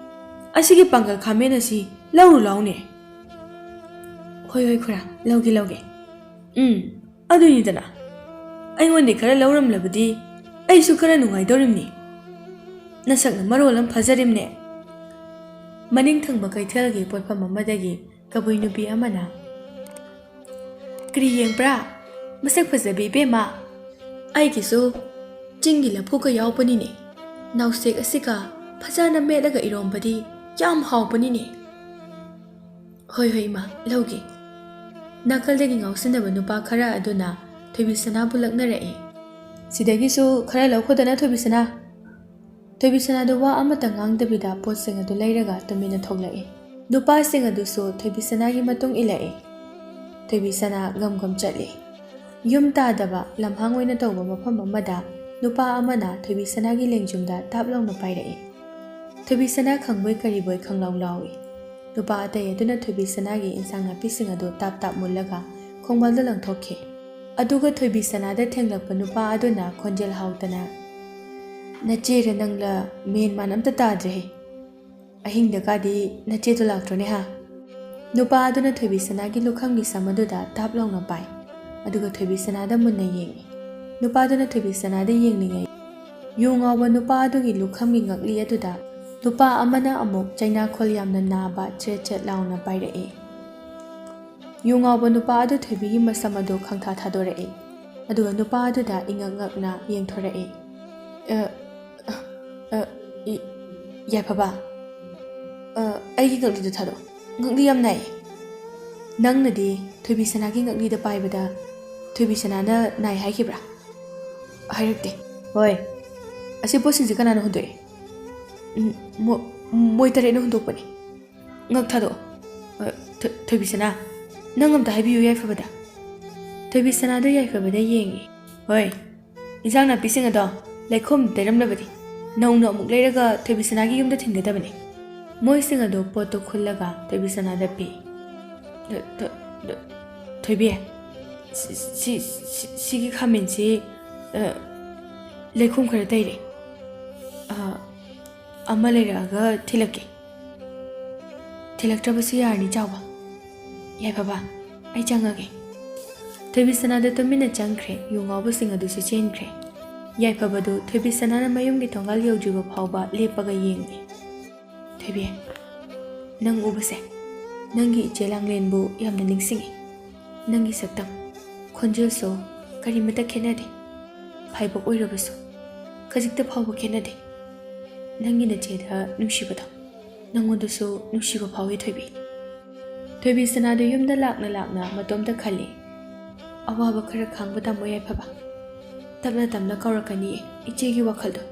ꯑꯁꯤꯒꯤ ꯄꯥꯡꯒꯜ ꯈꯥꯃꯦꯟ ꯑꯁꯤ ꯂꯧꯔꯨ ꯂꯥꯎꯅꯦ꯫" "ꯍꯣꯏ ꯍꯣꯏ ꯈꯨꯔꯥ, ꯂꯧꯒꯦ ꯂꯧꯒꯦ꯫" "ꯎꯝ, ꯑꯗꯨꯅꯤꯗꯅ, ꯑꯩꯉꯣꯟꯗꯩ ꯈꯔ ꯂꯧꯔꯝꯂꯕꯗꯤ ꯑꯩꯁꯨ ꯈꯔ ꯅꯨꯡꯉꯥꯏꯗꯧꯔꯤꯝꯅꯤ꯫ ꯅꯁꯛꯅ ꯃꯔꯣꯜ ꯑꯃ ꯐꯖꯔꯤꯝꯅꯦ꯫ ꯃꯅꯤꯡ ꯊꯪꯕ ꯀꯩꯊꯦꯜꯒꯤ ꯄꯣꯠꯐꯝ ꯑꯃꯗꯒꯤ ꯀꯕꯨꯏ ꯅꯨꯄꯤ ꯑꯃꯅ, "ꯀꯔꯤ ꯌꯦꯡꯕ꯭ꯔꯥ? ꯃꯁꯛ ꯐꯖꯕꯤ ꯏꯕꯦꯝꯃ, ꯑꯩꯒꯤꯁꯨ ꯆꯤꯡꯒꯤ ꯂꯐꯨꯒ ꯌꯥꯎꯕꯅꯤꯅꯦ꯫ ꯅꯥꯎꯁꯦꯛ ꯑꯁꯤꯒ ꯐꯖꯅ ꯃꯦꯠꯂꯒ ꯏꯔꯣꯝꯕꯗꯤ ꯌꯥꯝ ꯍꯥꯎꯕꯅꯤꯅꯦ꯫" "ꯍꯣꯏ, ꯍꯣꯏ, ꯏꯃꯥ, ꯂꯧꯒꯦ꯫" ꯅꯥꯀꯜꯗꯒꯤ ꯉꯥꯎꯁꯤꯟꯅꯕ ꯅꯨꯄꯥ ꯈꯔ ꯑꯗꯨꯅ ꯊꯣꯏꯕꯤꯁꯅꯥꯕꯨ ꯂꯛꯅꯔꯛꯏ꯫ "ꯁꯤꯗꯒꯤꯁꯨ ꯈꯔ ꯂꯧꯈꯣꯗꯅ, ꯊꯣꯏꯕꯤꯁꯅꯥ꯫" ꯊꯣꯏꯕꯤꯁꯅꯥꯗꯨ ꯋꯥ ꯑꯃꯠꯇ ꯉꯥꯡꯗꯕꯤꯗ ꯄꯣꯠꯁꯤꯡ ꯑꯗꯨ ꯂꯩꯔꯒ ꯇꯨꯃꯤꯟꯅ ꯊꯣꯛꯂꯛꯏ꯫ ꯅꯨꯄꯥꯁꯤꯡ ꯑꯗꯨꯁꯨ ꯊꯣꯏꯕꯤꯁꯅꯥꯒꯤ ꯃꯇꯨꯡ ꯏꯜꯂꯛꯏ꯫ ꯊꯣꯏꯕꯤꯁꯅꯥ ꯒꯝ ꯒꯝ ꯆꯠꯂꯤ꯫ ꯌꯨꯝ ꯇꯥꯗꯕ ꯂꯝꯍꯥꯡ ꯑꯣꯏꯅ ꯇꯧꯕ ꯃꯐꯝ ꯑꯃꯗ ꯅꯨꯄꯥ ꯑꯃꯅ ꯊꯣꯏꯕꯤꯁꯅꯥꯒꯤ ꯂꯦꯡꯖꯨꯝꯗ ꯇꯥꯞ ꯂꯥꯎꯅ ꯄꯥꯏꯔꯛꯏ꯫ ꯊꯣꯏꯕꯤꯁꯅꯥ ꯈꯪꯕꯣꯏ ꯀꯔꯤꯕꯣꯏ ꯈꯪꯂꯥꯎ ꯂꯥꯎꯏ꯫ ꯅꯨꯄꯥ ꯑꯇꯩ ꯑꯗꯨꯅ ꯊꯣꯏꯕꯤꯁꯅꯥꯒꯤ ꯏꯟꯁꯥꯡ ꯅꯥꯄꯤꯁꯤꯡ ꯑꯗꯨ ꯇꯥꯞ ꯇꯥꯞ ꯃꯨꯜꯂꯒ ꯈꯣꯡꯕꯥꯜꯗ ꯂꯪꯊꯣꯛꯈꯤ꯫ ꯑꯗꯨꯒ ꯊꯣꯏꯕꯤꯁꯅꯥꯗ ꯊꯦꯡꯂꯛꯄ ꯅꯨꯄꯥ ꯑꯗꯨꯅ ꯈꯣꯟꯖꯦꯜ ꯍꯥꯎꯇꯅ, "ꯅꯆꯦꯔ ꯅꯪꯂ ꯃꯦꯟ ꯃꯥꯟ ꯑꯝꯇ ꯇꯥꯗ꯭ꯔꯦꯍꯦ꯫ ꯑꯍꯤꯡꯗꯀꯥꯗꯤ ꯅꯆꯦꯗꯣ ꯂꯥꯛꯇ꯭ꯔꯣꯅꯦ ꯍꯥ?" ꯅꯨꯄꯥ ꯑꯗꯨꯅ ꯊꯣꯏꯕꯤꯁꯅꯥꯒꯤ ꯂꯨꯈꯝꯒꯤ ꯁꯝ ꯑꯗꯨꯗ ꯇꯥꯞ ꯂꯥꯎꯅ ꯄꯥꯏ꯫ ꯑꯗꯨꯒ ꯊꯣꯏꯕꯤꯁꯅꯥꯗ ꯃꯨꯟꯅ ꯌꯦꯡꯏ꯫ ꯅꯨꯄꯥꯗꯨꯅ ꯊꯣꯏꯕꯤꯁꯅꯥꯗ ꯌꯦꯡꯂꯤꯉꯩ, ꯌꯨ ꯉꯥꯎꯕ ꯅꯨꯄꯥ ꯑꯗꯨꯒꯤ ꯂꯨꯈꯝꯒꯤ ꯉꯛꯂꯤ ꯑꯗꯨꯗ ꯅꯨꯄꯥ ꯑꯃꯅ ꯑꯃꯨꯛ ꯆꯩꯅꯥꯈꯣꯜ ꯌꯥꯝꯅ ꯅꯥꯕ ꯆ꯭ꯔꯦꯠ ꯆ꯭ꯔꯦꯠ ꯂꯥꯎꯅ ꯄꯥꯏꯔꯛꯏ꯫ ꯌꯨ ꯉꯥꯎꯕ ꯅꯨꯄꯥ ꯑꯗꯨ ꯊꯣꯏꯕꯤꯒꯤ ꯃꯁꯝ ꯑꯗꯨ ꯈꯪꯊꯥ ꯊꯥꯗꯣꯔꯛꯏ꯫ ꯑꯗꯨꯒ ꯅꯨꯄꯥ ꯑꯗꯨꯗ ꯏꯉꯛ ꯉꯛꯅ ꯌꯦꯡꯊꯣꯔꯛꯏ꯫ "ꯑ, ꯑ, ꯑ, ꯏ-, ꯌꯥꯏꯐꯕ, ꯑ, ꯑꯩꯒꯤ ꯉꯛꯂꯤꯗꯨ ꯊꯥꯗꯣꯛ꯫ ꯉꯛꯂꯤ ꯌꯥꯝ ꯅꯥꯏ꯫" "ꯅꯪꯅꯗꯤ ꯊꯣꯏꯕꯤꯁꯅꯥꯒꯤ ꯉꯛꯂꯤꯗ ꯄꯥꯏꯕꯗ ꯊꯣꯏꯕꯤꯁꯅꯥꯅ ꯅꯥꯏ ꯍꯥꯏꯈꯤꯕ꯭ꯔꯥ?" "ꯍꯥꯏꯔꯛꯇꯦ꯫" "ꯍꯣꯏ, ꯑꯁꯤ ꯄꯣꯠꯁꯤꯡꯁꯦ ꯀꯅꯥꯅ ꯍꯨꯟꯗꯣꯛꯏ?" "ꯎꯝ, ꯃꯣ-, ꯃꯣꯏ ꯇꯔꯦꯠꯅ ꯍꯨꯟꯗꯣꯛꯄꯅꯤ꯫" "ꯉꯛ ꯊꯥꯗꯣꯛꯑꯣ꯫" "ꯑ, ꯊꯣ-, ꯊꯣꯏꯕꯤꯁꯅꯥ, ꯅꯪ ꯑꯝꯇ ꯍꯥꯏꯕꯤꯌꯨ ꯌꯥꯏꯐꯕꯗ꯫" ꯊꯣꯏꯕꯤꯁꯅꯥꯗꯨ ꯌꯥꯏꯐꯕꯗ ꯌꯦꯡꯏ꯫ "ꯍꯣꯏ, ꯏꯟꯁꯥꯡ ꯅꯥꯄꯤꯁꯤꯡ ꯑꯗꯣ ꯂꯩꯈꯣꯝ ꯇꯩꯔꯝꯂꯕꯗꯤ ꯅꯧꯅ ꯑꯃꯨꯛ ꯂꯩꯔꯒ ꯊꯣꯏꯕꯤꯁꯅꯥꯒꯤ ꯌꯨꯝꯗ ꯊꯤꯟꯒꯗꯕꯅꯤ꯫" ꯃꯣꯏꯁꯤꯡ ꯑꯗꯨ ꯄꯣꯠꯇꯨ ꯈꯨꯜꯂꯒ ꯊꯣꯏꯕꯤꯁꯅꯥꯗ ꯄꯤ꯫ "ꯊꯣ-, ꯊꯣ-, ꯊꯣ-, ꯊꯣꯏꯕꯤ, ꯁꯤ, ꯁꯤ, ꯁꯤ, ꯁꯤꯒꯤ ꯈꯥꯃꯦꯟꯁꯤ, ꯑ, ꯂꯩꯈꯣꯝ ꯈꯔ ꯇꯩꯔꯦ꯫ ꯑ, ꯑꯃ ꯂꯩꯔꯛꯑꯒ ꯊꯤꯜꯂꯛꯀꯦ꯫" "ꯊꯤꯜꯂꯛꯇ꯭ꯔꯕꯁꯨ ꯌꯥꯔꯅꯤ ꯆꯥꯎꯕ꯫" "ꯌꯥꯏꯐꯕ, ꯑꯩ ꯆꯪꯉꯒꯦ꯫" ꯊꯣꯏꯕꯤꯁꯅꯥꯗ ꯇꯨꯃꯤꯟꯅ ꯆꯪꯈ꯭ꯔꯦ꯫ ꯌꯨ ꯉꯥꯎꯕꯁꯤꯡ ꯑꯗꯨꯁꯨ ꯆꯦꯟꯈ꯭ꯔꯦ꯫ ꯌꯥꯏꯐꯕꯗꯨ ꯊꯣꯏꯕꯤꯁꯅꯥꯅ ꯃꯌꯨꯝꯒꯤ ꯊꯣꯡꯒꯥꯜ ꯌꯧꯗ꯭ꯔꯤꯕ ꯐꯥꯎꯕ ꯂꯦꯞꯄꯒ ꯌꯦꯡꯂꯤ꯫ "ꯊꯣꯏꯕꯤ, ꯅꯪ ꯎꯕꯁꯦ ꯅꯪꯒꯤ ꯏꯆꯦ ꯂꯥꯡꯂꯦꯟꯕꯨ ꯌꯥꯝꯅ ꯅꯤꯡꯁꯤꯡꯉꯤ꯫ ꯅꯪꯒꯤ ꯁꯛꯇꯝ, ꯈꯣꯟꯖꯦꯜꯁꯨ ꯀꯔꯤꯃꯠꯇ ꯈꯦꯠꯅꯗꯦ꯫ ꯐꯥꯏꯕꯣꯛ ꯑꯣꯏꯔꯕꯁꯨ ꯈꯖꯤꯛꯇ ꯐꯥꯎꯕ ꯈꯦꯠꯅꯗꯦ꯫ ꯅꯪꯒꯤ ꯅꯆꯦꯗ ꯅꯨꯡꯁꯤꯕꯗꯣ ꯅꯪꯉꯣꯟꯗꯁꯨ ꯅꯨꯡꯁꯤꯕ ꯐꯥꯎꯏ, ꯊꯣꯏꯕꯤ꯫ ꯊꯣꯏꯕꯤ ꯁꯅꯥꯗꯨ ꯌꯨꯝꯗ ꯂꯥꯛꯅ ꯂꯥꯛꯅ ꯃꯇꯣꯝꯇ ꯈꯜꯂꯤ꯫ ꯑꯋꯥꯕ ꯈꯔ ꯈꯥꯡꯕ ꯇꯝꯃꯣ, ꯌꯥꯏꯐꯕ꯫ ꯇꯞꯅ ꯇꯞꯅ ꯀꯥꯎꯔꯛꯀꯅꯤꯌꯦ ꯏꯆꯦꯒꯤ ꯋꯥꯈꯜꯗꯣ꯫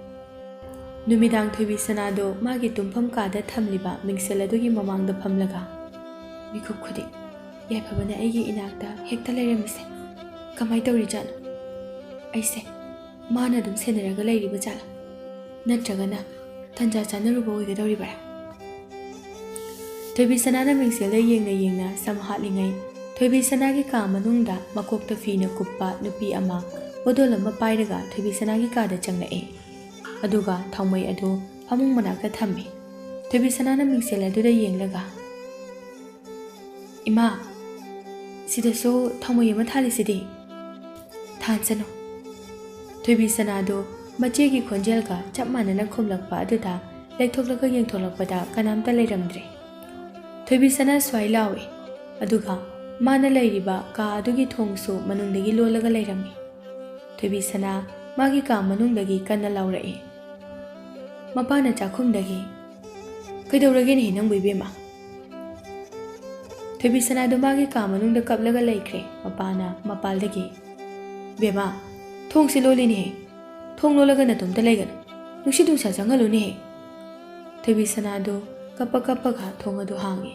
ꯅꯨꯃꯤꯗꯥꯡ ꯊꯣꯏꯕꯤ ꯁꯅꯥꯗꯨ ꯃꯥꯒꯤ ꯇꯨꯝꯐꯝ ꯀꯥꯗ ꯊꯝꯂꯤꯕ ꯃꯤꯡꯁꯦꯜ ꯑꯗꯨꯒꯤ ꯃꯃꯥꯡꯗ ꯐꯝꯂꯒ, ꯃꯤꯀꯨꯞ ꯈꯨꯗꯤꯡ ꯌꯥꯏꯐꯕꯅ ꯑꯩꯒꯤ ꯏꯅꯥꯛꯇ ꯍꯦꯛꯇ ꯂꯩꯔꯝꯃꯤꯁꯦ ꯀꯃꯥꯏ ꯇꯧꯔꯤꯖꯥꯠꯅꯣ? ꯑꯩꯁꯦ ꯃꯥꯅ ꯑꯗꯨꯝ ꯁꯦꯟꯅꯔꯒ ꯂꯩꯔꯤꯕ ꯖꯥꯠꯂꯥ? ꯅꯠꯇ꯭ꯔꯒꯅ ꯇꯟꯖꯥ ꯆꯥꯅꯔꯨꯕ ꯑꯣꯏꯒꯗꯧꯔꯤꯕꯔꯥ? ꯊꯣꯏꯕꯤ ꯁꯅꯥꯅ ꯃꯤꯡꯁꯦꯜꯗ ꯌꯦꯡꯅ ꯌꯦꯡꯅ ꯁꯝ ꯍꯥꯠꯂꯤꯉꯩ, ꯊꯣꯏꯕꯤ ꯁꯅꯥꯒꯤ ꯀꯥ ꯃꯅꯨꯡꯗ ꯃꯀꯣꯛꯇ ꯐꯤꯅ ꯀꯨꯞꯄ ꯅꯨꯄꯤ ꯑꯃ ꯕꯣꯇꯜ ꯑꯃ ꯄꯥꯏꯔꯒ ꯊꯣꯏꯕꯤ ꯁꯅꯥꯒꯤ ꯀꯥꯗ ꯆꯪꯂꯛꯑꯦ꯫ ꯑꯗꯨꯒ ꯊꯥꯎꯃꯩ ꯑꯗꯨ ꯐꯃꯨꯡ ꯃꯅꯥꯛꯇ ꯊꯝꯃꯤ꯫ ꯊꯣꯏꯕꯤ ꯁꯅꯥꯅ ꯃꯤꯡꯁꯦꯜ ꯑꯗꯨꯗ ꯌꯦꯡꯂꯒ, "ꯏꯃꯥ, ꯁꯤꯗꯁꯨ ꯊꯥꯎꯃꯩ ꯑꯃ ꯊꯥꯜꯂꯤꯁꯤꯗꯤ?" "ꯊꯥꯟꯁꯅꯨ꯫" ꯊꯣꯏꯕꯤ ꯁꯅꯥꯗꯨ ꯃꯆꯦꯒꯤ ꯈꯣꯟꯖꯦꯜꯒ ꯆꯞ ꯃꯥꯟꯅꯅ ꯈꯨꯝꯂꯛꯄ ꯑꯗꯨꯗ ꯂꯩꯊꯣꯛꯂꯒ ꯌꯦꯡꯊꯣꯛꯂꯛꯄꯗ ꯀꯅꯥꯝꯇ ꯂꯩꯔꯝꯗ꯭ꯔꯦ꯫ ꯊꯣꯏꯕꯤ ꯁꯅꯥ ꯁ꯭ꯋꯥꯏ ꯂꯥꯎꯏ, ꯑꯗꯨꯒ ꯃꯥꯅ ꯂꯩꯔꯤꯕ ꯀꯥ ꯑꯗꯨꯒꯤ ꯊꯣꯡꯁꯨ ꯃꯅꯨꯡꯗꯒꯤ ꯂꯣꯜꯂꯒ ꯂꯩꯔꯝꯃꯤ꯫ ꯊꯣꯏꯕꯤ ꯁꯅꯥ ꯃꯥꯒꯤ ꯀꯥ ꯃꯅꯨꯡꯗꯒꯤ ꯀꯟꯅ ꯂꯥꯎꯔꯛꯏ꯫ ꯃꯄꯥꯅ ꯆꯥꯛꯈꯨꯝꯗꯒꯤ, "ꯀꯩꯗꯧꯔꯒꯦꯅꯦꯍꯦ ꯅꯪꯕꯨ, ꯏꯕꯦꯝꯃ?" ꯊꯣꯏꯕꯤ ꯁꯅꯥꯗꯨ ꯃꯥꯒꯤ ꯀꯥ ꯃꯅꯨꯡꯗ ꯀꯞꯂꯒ ꯂꯩꯈ꯭ꯔꯦ꯫ ꯃꯄꯥꯅ ꯃꯄꯥꯜꯗꯒꯤ, "ꯕꯦꯝꯃ, ꯊꯣꯡꯁꯤ ꯂꯣꯜꯂꯤꯅꯦꯍꯦ꯫ ꯊꯣꯡ ꯂꯣꯜꯂꯒ ꯅꯇꯣꯝꯇ ꯂꯩꯒꯅꯨ꯫ ꯅꯨꯡꯁꯤꯠ ꯅꯨꯡꯁꯥ ꯆꯪꯍꯜꯂꯨꯅꯦꯍꯦ꯫" ꯊꯣꯏꯕꯤ ꯁꯅꯥꯗꯨ ꯀꯞꯄ ꯀꯞꯄꯒ ꯊꯣꯡ ꯑꯗꯨ ꯍꯥꯡꯉꯤ꯫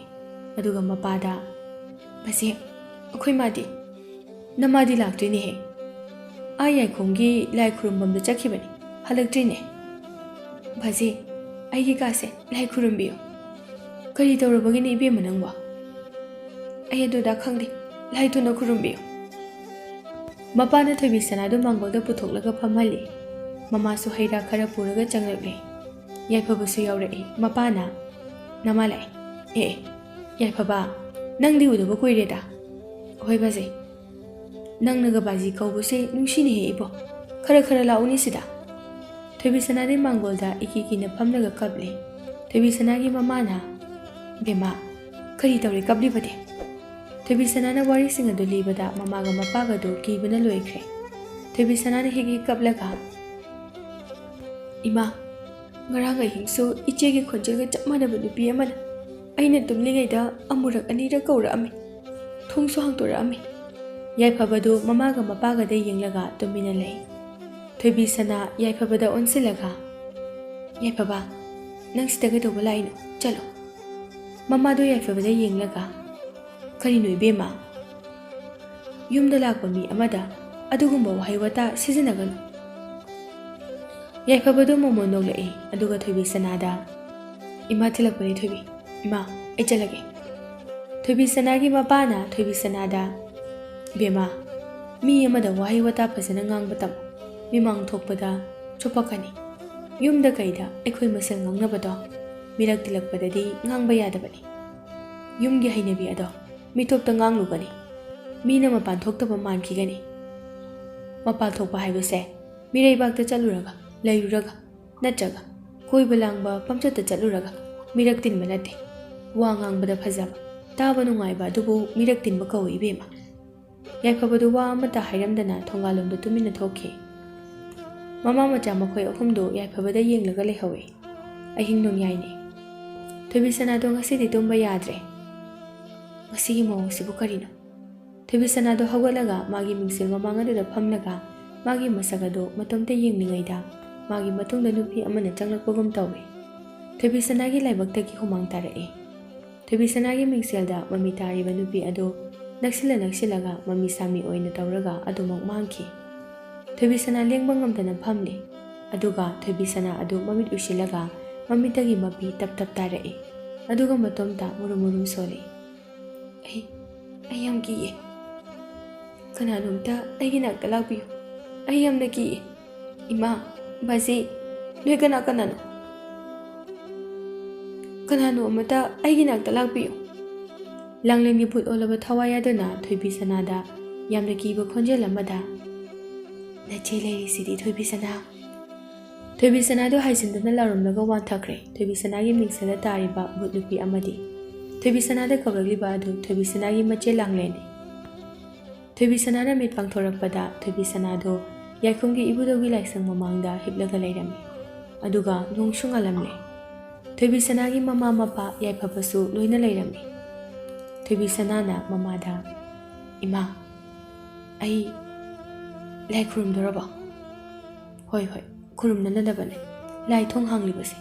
ꯑꯗꯨꯒ ꯃꯄꯥꯗ, "ꯕꯖꯦ, ꯑꯩꯈꯣꯏ ꯃꯥꯗꯤ?" "ꯅꯃꯥꯗꯤ ꯂꯥꯛꯇ꯭ꯔꯤꯅꯦꯍꯦ꯫ ꯑꯥ ꯌꯥꯏꯈꯣꯡꯒꯤ ꯂꯥꯏ ꯈꯨꯔꯨꯝꯐꯝꯗ ꯆꯠꯈꯤꯕꯅꯤ, ꯍꯜꯂꯛꯇ꯭ꯔꯤꯅꯦ꯫" "ꯕꯖꯦ, ꯑꯩꯒꯤ ꯀꯥꯁꯦ ꯂꯥꯏ ꯈꯨꯔꯨꯝꯕꯤꯌꯨ꯫" "ꯀꯔꯤ ꯇꯧꯔꯕꯒꯤꯅꯦ ꯏꯕꯦꯝꯃ ꯅꯪꯕꯣ?" "ꯑꯩ ꯑꯗꯨꯗ ꯈꯪꯗꯦ, ꯂꯥꯏ ꯊꯨꯅ ꯈꯨꯔꯨꯝꯕꯤꯌꯨ꯫" ꯃꯄꯥꯅ ꯊꯣꯏꯕꯤ ꯁꯅꯥꯗꯨ ꯃꯥꯡꯒꯣꯜꯗ ꯄꯨꯊꯣꯛꯂꯒ ꯐꯝꯍꯜꯂꯤ꯫ ꯃꯃꯥꯁꯨ ꯍꯩ ꯔꯥ ꯈꯔ ꯄꯨꯔꯒ ꯆꯪꯂꯛꯂꯦ꯫ ꯌꯥꯏꯐꯕꯁꯨ ꯌꯥꯎꯔꯛꯏ꯫ ꯃꯄꯥꯅ, "ꯅꯃꯥ ꯂꯥꯛꯑꯦ꯫ ꯑꯦ, ꯑꯦ, ꯌꯥꯏꯐꯕ, ꯅꯪꯗꯤ ꯎꯗꯕ ꯀꯨꯏꯔꯦꯗ꯫" "ꯍꯣꯏ ꯕꯖꯦ, ꯅꯪꯅꯒ ꯕꯥꯖꯤ ꯀꯧꯕꯁꯦ ꯅꯨꯡꯁꯤꯅꯦꯍꯦ ꯏꯕꯣ꯫ ꯈꯔ ꯈꯔ ꯂꯥꯛꯎꯅꯦ ꯁꯤꯗ꯫" ꯊꯣꯏꯕꯤ ꯁꯅꯥꯗꯤ ꯃꯥꯡꯒꯣꯜꯗ ꯏꯀꯤ ꯀꯤꯅ ꯐꯝꯂꯒ ꯀꯞꯂꯤ꯫ ꯊꯣꯏꯕꯤ ꯁꯅꯥꯒꯤ ꯃꯃꯥꯅ, "ꯕꯦꯝꯃ, ꯀꯔꯤ ꯇꯧꯔꯦ ꯀꯞꯂꯤꯕꯗꯤ?" ꯊꯣꯏꯕꯤꯁꯅꯥꯅ ꯋꯥꯔꯤꯁꯤꯡ ꯑꯗꯨ ꯂꯤꯕꯗ ꯃꯃꯥꯒ ꯃꯄꯥꯒꯗꯨ ꯀꯤꯕꯅ ꯂꯣꯏꯈ꯭ꯔꯦ꯫ ꯊꯣꯏꯕꯤꯁꯅꯥꯅ ꯍꯦꯛ ꯍꯦꯛ ꯀꯞꯂꯒ, "ꯏꯃꯥ, ꯉꯔꯥꯡ ꯑꯍꯤꯡꯁꯨ ꯏꯆꯦꯒꯤ ꯈꯣꯟꯖꯦꯜꯒ ꯆꯞ ꯃꯥꯟꯅꯕ ꯅꯨꯄꯤ ꯑꯃꯅ ꯑꯩꯅ ꯇꯨꯝꯂꯤꯉꯩꯗ ꯑꯃꯨꯔꯛ ꯑꯅꯤꯔꯛ ꯀꯧꯔꯛꯑꯝꯃꯤ꯫ ꯊꯣꯡꯁꯨ ꯍꯥꯡꯗꯣꯔꯛꯑꯝꯃꯤ꯫" ꯌꯥꯏꯐꯕꯗꯨ ꯃꯃꯥꯒ ꯃꯄꯥꯒꯗ ꯌꯦꯡꯂꯒ ꯇꯨꯃꯤꯟꯅ ꯂꯩ꯫ ꯊꯣꯏꯕꯤꯁꯅꯥ ꯌꯥꯏꯐꯕꯗ ꯑꯣꯟꯁꯤꯜꯂꯒ, "ꯌꯥꯏꯐꯕ, ꯅꯪ ꯁꯤꯗ ꯀꯩꯗꯧꯕ ꯂꯥꯛꯏꯅꯣ? ꯆꯠꯂꯣ꯫" ꯃꯃꯥꯗꯨ ꯌꯥꯏꯐꯕꯗ ꯌꯦꯡꯂꯒ, "ꯀꯔꯤꯅꯣ ꯏꯕꯦꯝꯃ? ꯌꯨꯝꯗ ꯂꯥꯛꯄ ꯃꯤ ꯑꯃꯗ ꯑꯗꯨꯒꯨꯝꯕ ꯋꯥꯍꯩ ꯋꯥꯇꯥ ꯁꯤꯖꯤꯟꯅꯒꯅꯨ꯫" ꯌꯥꯏꯐꯕꯗꯨ ꯃꯣꯃꯣꯟ ꯅꯣꯛꯂꯛꯏ, ꯑꯗꯨꯒ ꯊꯣꯏꯕꯤꯁꯅꯥꯗ, "ꯏꯃꯥ ꯊꯤꯜꯂꯛꯄꯅꯤ ꯊꯣꯏꯕꯤ, ꯏꯃꯥ, ꯑꯩ ꯆꯠꯂꯒꯦ꯫" ꯊꯣꯏꯕꯤꯁꯅꯥꯒꯤ ꯃꯄꯥꯅ ꯊꯣꯏꯕꯤꯁꯅꯥꯗ, "ꯏꯕꯦꯝꯃ, ꯃꯤ ꯑꯃꯗ ꯋꯥꯍꯩ ꯋꯥꯇꯥ ꯐꯖꯅ ꯉꯥꯡꯕ ꯇꯝꯃꯨ꯫ ꯃꯤꯃꯥꯡ ꯊꯣꯛꯄꯗ ꯆꯨꯞꯄꯛꯀꯅꯤ꯫ ꯌꯨꯝꯗ ꯀꯩꯗ ꯑꯩꯈꯣꯏ ꯃꯁꯦꯜ ꯉꯥꯡꯅꯕꯗꯣ ꯃꯤꯔꯛ ꯇꯤꯜꯂꯛꯄꯗꯗꯤ ꯉꯥꯡꯕ ꯌꯥꯗꯕꯅꯤ꯫ ꯌꯨꯝꯒꯤ ꯍꯩꯅꯕꯤ ꯑꯗꯣ ꯃꯤꯇꯣꯞꯇ ꯉꯥꯡꯂꯨꯒꯅꯤ꯫ ꯃꯤꯅ ꯃꯄꯥꯟ ꯊꯣꯛꯇꯕ ꯃꯥꯟꯈꯤꯒꯅꯤ꯫ ꯃꯄꯥꯟ ꯊꯣꯛꯄ ꯍꯥꯏꯕꯁꯦ ꯃꯤꯔꯩꯕꯥꯛꯇ ꯆꯠꯂꯨꯔꯒ, ꯂꯩꯔꯨꯔꯒ, ꯅꯠꯇ꯭ꯔꯒ ꯀꯣꯏꯕ ꯂꯥꯡꯕ ꯄꯪꯆꯠꯇ ꯆꯠꯂꯨꯔꯒ ꯃꯤꯔꯛ ꯇꯤꯟꯕ ꯅꯠꯇꯦ꯫ ꯋꯥ ꯉꯥꯡꯕꯗ ꯐꯖꯕ, ꯇꯥꯕ ꯅꯨꯡꯉꯥꯏꯕ ꯑꯗꯨꯕꯨ ꯃꯤꯔꯛ ꯇꯤꯟꯕ ꯀꯧꯏ ꯏꯕꯦꯝꯃ꯫" ꯌꯥꯏꯐꯕꯗꯨ ꯋꯥ ꯑꯃꯠꯇ ꯍꯥꯏꯔꯝꯗꯅ ꯊꯣꯡꯒꯥꯜꯂꯣꯝꯗ ꯇꯨꯃꯤꯟꯅ ꯊꯣꯛꯈꯤ꯫ ꯃꯃꯥ ꯃꯆꯥ ꯃꯈꯣꯏ ꯑꯍꯨꯝꯗꯨ ꯌꯥꯏꯐꯕꯗ ꯌꯦꯡꯂꯒ ꯂꯩꯍꯧꯏ꯫ ꯑꯍꯤꯡ ꯅꯣꯡꯌꯥꯏꯅꯤ꯫ ꯊꯣꯏꯕꯤꯁꯅꯥꯗꯣ ꯉꯁꯤꯗꯤ ꯇꯨꯝꯕ ꯌꯥꯗ꯭ꯔꯦ꯫ "ꯃꯁꯤꯒꯤ ꯃꯑꯣꯡꯁꯤꯕꯨ ꯀꯔꯤꯅꯣ?" ꯊꯣꯏꯕꯤꯁꯅꯥꯗꯣ ꯍꯧꯒꯠꯂꯒ ꯃꯥꯒꯤ ꯃꯤꯡꯁꯦꯜ ꯃꯃꯥꯡ ꯑꯗꯨꯗ ꯐꯝꯂꯒ ꯃꯥꯒꯤ ꯃꯁꯛ ꯑꯗꯨ ꯃꯇꯣꯝꯇ ꯌꯦꯡꯂꯤꯉꯩꯗ ꯃꯥꯒꯤ ꯃꯇꯨꯡꯗ ꯅꯨꯄꯤ ꯑꯃꯅ ꯆꯪꯂꯛꯄꯒꯨꯝ ꯇꯧꯏ꯫ ꯊꯣꯏꯕꯤꯁꯅꯥꯒꯤ ꯂꯥꯏꯕꯛꯇꯒꯤ ꯍꯨꯃꯥꯡ ꯇꯥꯔꯛꯏ꯫ ꯊꯣꯏꯕꯤꯁꯅꯥꯒꯤ ꯃꯤꯡꯁꯦꯜꯗ ꯃꯃꯤ ꯇꯥꯔꯤꯕ ꯅꯨꯄꯤ ꯑꯗꯨ ꯅꯛꯁꯤꯜꯂ ꯅꯛꯁꯤꯜꯂꯒ ꯃꯃꯤ ꯁꯥꯃꯤ ꯑꯣꯏꯅ ꯇꯧꯔꯒ ꯑꯗꯨꯃꯛ ꯃꯥꯡꯈꯤ꯫ ꯊꯣꯏꯕꯤꯁꯅꯥ ꯂꯦꯡꯕ ꯉꯝꯗꯅ ꯐꯝꯂꯤ꯫ ꯑꯗꯨꯒ ꯊꯣꯏꯕꯤꯁꯅꯥ ꯑꯗꯨ ꯃꯃꯤꯠ ꯎꯏꯁꯤꯜꯂꯒ ꯃꯃꯤꯠꯇꯒꯤ ꯃꯄꯤ ꯇꯞ ꯇꯞ ꯇꯥꯔꯛꯏ꯫ ꯑꯗꯨꯒ ꯃꯇꯣꯝꯇ ꯃꯨꯔꯨꯝ ꯃꯨꯔꯨꯝ ꯁꯣꯜꯂꯤ꯫ "ꯑꯩ, ꯑꯩ ꯌꯥꯝ ꯀꯤꯌꯦ꯫ ꯀꯅꯥꯅꯣꯝꯇ ꯑꯩꯒꯤ ꯅꯥꯛꯇ ꯂꯥꯛꯄꯤꯌꯨ꯫ ꯑꯩ ꯌꯥꯝꯅ ꯀꯤꯌꯦ꯫ ꯏꯃꯥ, ꯕꯥꯖꯤ, ꯅꯣꯏ ꯀꯅꯥ ꯀꯅꯥꯅꯣ? ꯀꯅꯥꯅꯣ ꯑꯃꯇ ꯑꯩꯒꯤ ꯅꯥꯛꯇ ꯂꯥꯛꯄꯤꯌꯨ꯫" ꯂꯥꯡꯂꯦꯟꯒꯤ ꯚꯨꯠ ꯑꯣꯜꯂꯕ ꯊꯋꯥꯏ ꯑꯗꯨꯅ ꯊꯣꯏꯕꯤꯁꯅꯥꯗ ꯌꯥꯝꯅ ꯀꯤꯕ ꯈꯣꯟꯖꯦꯜ ꯑꯃꯗ, "ꯅꯆꯦ ꯂꯩꯔꯤꯁꯤꯗꯤ ꯊꯣꯏꯕꯤꯁꯅꯥ꯫" ꯊꯣꯏꯕꯤꯁꯅꯥꯗꯨ ꯍꯥꯏꯖꯤꯟꯗꯨꯅ ꯂꯥꯎꯔꯝꯂꯒ ꯋꯥꯟꯊꯈ꯭ꯔꯦ꯫ ꯊꯣꯏꯕꯤꯁꯅꯥꯒꯤ ꯃꯤꯡꯁꯦꯜꯗ ꯇꯥꯔꯤꯕ ꯚꯨꯠ ꯅꯨꯄꯤ ꯑꯃꯗꯤ ꯊꯣꯏꯕꯤꯁꯅꯥꯗ ꯀꯧꯔꯛꯂꯤꯕ ꯑꯗꯨ ꯊꯣꯏꯕꯤꯁꯅꯥꯒꯤ ꯃꯆꯦ ꯂꯥꯡꯂꯦꯟꯅꯤ꯫ ꯊꯣꯏꯕꯤꯁꯅꯥꯅ ꯃꯤꯠ ꯄꯥꯡꯊꯣꯔꯛꯄꯗ ꯊꯣꯏꯕꯤꯁꯅꯥꯗꯣ ꯌꯥꯏꯈꯣꯝꯒꯤ ꯏꯕꯨꯙꯧꯒꯤ ꯂꯥꯏꯁꯪ ꯃꯃꯥꯡꯗ ꯍꯤꯞꯂꯒ ꯂꯩꯔꯝꯃꯤ꯫ ꯑꯗꯨꯒ ꯅꯣꯡꯁꯨ ꯉꯥꯜꯂꯝꯂꯦ꯫ ꯊꯣꯏꯕꯤꯁꯅꯥꯒꯤ ꯃꯃꯥ ꯃꯄꯥ ꯌꯥꯏꯐꯕꯁꯨ ꯂꯣꯏꯅ ꯂꯩꯔꯝꯃꯤ꯫ ꯊꯣꯏꯕꯤꯁꯅꯥꯅ ꯃꯃꯥꯗ, "ꯏꯃꯥ, ꯑꯩ ꯂꯥꯏ ꯈꯨꯔꯨꯝꯗꯣꯔꯕꯣ?" "ꯍꯣꯏ, ꯍꯣꯏ, ꯈꯨꯔꯨꯝꯅꯅꯗꯕꯅꯦ ꯂꯥꯏ ꯊꯣꯡ ꯍꯥꯡꯂꯤꯕꯁꯦ꯫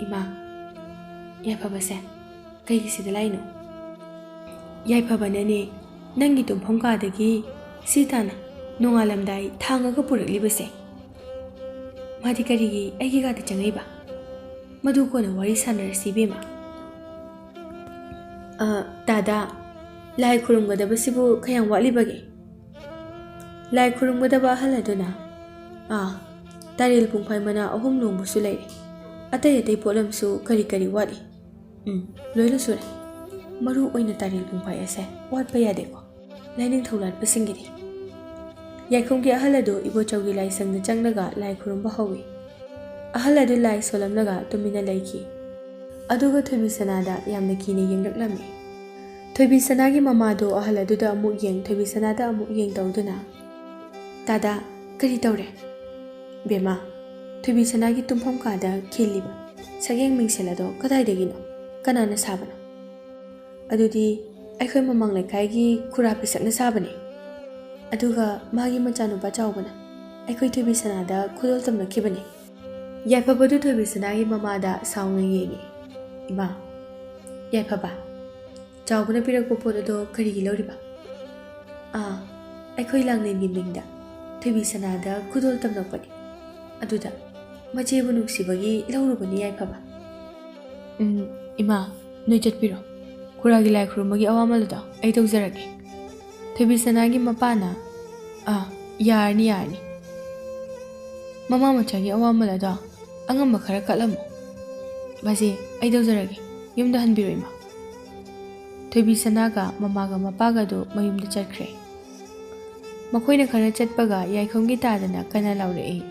ꯏꯃꯥ, ꯌꯥꯏꯐꯕꯁꯦ ꯀꯩꯒꯤ ꯁꯤꯗ ꯂꯥꯛꯏꯅꯣ?" "ꯌꯥꯏꯐꯕꯅꯅꯦ ꯅꯪꯒꯤ ꯇꯨꯝꯐꯝ ꯀꯥꯗꯒꯤ ꯁꯤ ꯇꯥꯅ ꯅꯣꯡꯉꯥꯜꯂꯝꯗꯥꯏ ꯊꯥꯡꯉꯒ ꯄꯨꯔꯛꯂꯤꯕꯁꯦ꯫ ꯃꯥꯗꯤ ꯀꯔꯤꯒꯤ ꯑꯩꯒꯤ ꯀꯥꯗ ꯆꯪꯉꯛꯏꯕ? ꯃꯗꯨ ꯀꯣꯟꯅ ꯋꯥꯔꯤ ꯁꯥꯟꯅꯔꯁꯤ ꯏꯕꯦꯝꯃ꯫ ꯑ, ꯇꯥꯗ, ꯂꯥꯏ ꯈꯨꯔꯨꯝꯒꯗꯕꯁꯤꯕꯨ ꯀꯌꯥꯝ ꯋꯥꯠꯂꯤꯕꯒꯦ?" ꯂꯥꯏ ꯈꯨꯔꯨꯝꯒꯗꯕ ꯑꯍꯜ ꯑꯗꯨꯅ, "ꯑꯥ, ꯇꯥꯔꯦꯜ ꯄꯨꯡꯐꯥꯏ ꯃꯅꯥ ꯑꯍꯨꯝ ꯂꯣꯡꯕꯁꯨ ꯂꯩꯔꯦ꯫ ꯑꯇꯩ ꯑꯇꯩ ꯄꯣꯠꯂꯝꯁꯨ ꯀꯔꯤ ꯀꯔꯤ ꯋꯥꯠꯂꯤ?" "ꯎꯝ, ꯂꯣꯏꯅ ꯁꯨꯔꯦ꯫ ꯃꯔꯨ ꯑꯣꯏꯅ ꯇꯥꯔꯦꯜ ꯄꯨꯡꯐꯥꯏ ꯑꯁꯦ ꯋꯥꯠꯄ ꯌꯥꯗꯦꯀꯣ, ꯂꯥꯏꯅꯤꯡꯊꯧ ꯂꯥꯠꯄꯁꯤꯡꯒꯤꯗꯤ꯫" ꯌꯥꯏꯈꯣꯝꯒꯤ ꯑꯍꯜ ꯑꯗꯨ ꯏꯕꯣꯆꯧꯒꯤ ꯂꯥꯏꯁꯪꯗ ꯆꯪꯂꯒ ꯂꯥꯏ ꯈꯨꯔꯨꯝꯕ ꯍꯧꯏ꯫ ꯑꯍꯜ ꯑꯗꯨ ꯂꯥꯏ ꯁꯣꯜꯂꯝꯂꯒ ꯇꯨꯃꯤꯟꯅ ꯂꯩꯈꯤ꯫ ꯑꯗꯨꯒ ꯊꯣꯏꯕꯤꯁꯅꯥꯗ ꯌꯥꯝꯅ ꯀꯤꯅ ꯌꯦꯡꯂꯛꯂꯝꯃꯤ꯫ ꯊꯣꯏꯕꯤꯁꯅꯥꯒꯤ ꯃꯃꯥꯗꯣ ꯑꯍꯜ ꯑꯗꯨꯗ ꯑꯃꯨꯛ ꯌꯦꯡ, ꯊꯣꯏꯕꯤꯁꯅꯥꯗ ꯑꯃꯨꯛ ꯌꯦꯡ ꯇꯧꯗꯨꯅ, "ꯇꯥꯗ, ꯀꯔꯤ ꯇꯧꯔꯦ?" "ꯕꯦꯝꯃ, ꯊꯣꯏꯕꯤꯁꯅꯥꯒꯤ ꯇꯨꯝꯐꯝ ꯀꯥꯗ ꯈꯤꯜꯂꯤꯕ ꯁꯛꯌꯦꯡ ꯃꯤꯡꯁꯦꯜ ꯑꯗꯣ ꯀꯗꯥꯏꯗꯒꯤꯅꯣ? ꯀꯅꯥꯅ ꯁꯥꯕꯅꯣ?" "ꯑꯗꯨꯗꯤ ꯑꯩꯈꯣꯏ ꯃꯃꯥꯡ ꯂꯩꯀꯥꯏꯒꯤ ꯈꯨꯔꯥ ꯄꯤꯁꯛꯅ ꯁꯥꯕꯅꯦ꯫ ꯑꯗꯨꯒ ꯃꯥꯒꯤ ꯃꯆꯥꯅꯨꯄꯥ ꯆꯥꯎꯕꯅ ꯑꯩꯈꯣꯏ ꯊꯣꯏꯕꯤꯁꯅꯥꯗ ꯈꯨꯗꯣꯜ ꯇꯝꯂꯛꯈꯤꯕꯅꯦ꯫" ꯌꯥꯏꯐꯕꯗꯨ ꯊꯣꯏꯕꯤꯁꯅꯥꯒꯤ ꯃꯃꯥꯗ ꯁꯥꯎꯅ ꯌꯦꯡꯉꯤ꯫ "ꯏꯃꯥ, ꯌꯥꯏꯐꯕ, ꯆꯥꯎꯕꯅ ꯄꯤꯔꯛꯄ ꯄꯣꯠ ꯑꯗꯣ ꯀꯔꯤꯒꯤ ꯂꯧꯔꯤꯕ?" "ꯑꯥ, ꯑꯩꯈꯣꯏ ꯂꯥꯡꯂꯦꯟꯒꯤ ꯃꯤꯡꯗ ꯊꯣꯏꯕꯤꯁꯅꯥꯗ ꯈꯨꯗꯣꯜ ꯇꯝꯂꯛꯄꯅꯤ꯫ ꯑꯗꯨꯗ ꯃꯆꯦꯕꯨ ꯅꯨꯡꯁꯤꯕꯒꯤ ꯂꯧꯔꯨꯕꯅꯤ ꯌꯥꯏꯐꯕ꯫" "ꯎꯝ, ꯏꯃꯥ, ꯅꯣꯏ ꯆꯠꯄꯤꯔꯣ꯫ ꯈꯨꯔꯥꯒꯤ ꯂꯥꯏ ꯈꯨꯔꯨꯝꯕꯒꯤ ꯑꯋꯥꯃꯜ ꯑꯗꯣ ꯑꯩ ꯇꯧꯖꯔꯒꯦ꯫" ꯊꯣꯏꯕꯤꯁꯅꯥꯒꯤ ꯃꯄꯥꯅ, "ꯑꯥ, ꯌꯥꯔꯅꯤ, ꯌꯥꯔꯅꯤ꯫ ꯃꯃꯥ ꯃꯆꯥꯒꯤ ꯑꯋꯥꯃꯜ ꯑꯗꯣ ꯑꯉꯝꯕ ꯈꯔ ꯀꯠꯂꯝꯃꯣ꯫ ꯃꯁꯤ ꯑꯩ ꯇꯧꯖꯔꯒꯦ꯫ ꯌꯨꯝꯗ ꯍꯟꯕꯤꯔꯣ, ꯏꯃꯥ꯫" ꯊꯣꯏꯕꯤꯁꯅꯥꯒ ꯃꯃꯥꯒ ꯃꯄꯥꯒꯗꯨ ꯃꯌꯨꯝꯗ ꯆꯠꯈ꯭ꯔꯦ꯫ ꯃꯈꯣꯏꯅ ꯈꯔ ꯆꯠꯄꯒ ꯌꯥꯏꯈꯣꯝꯒꯤ ꯇꯥꯗꯅ ꯀꯟꯅ ꯂꯥꯎꯔꯛꯏ,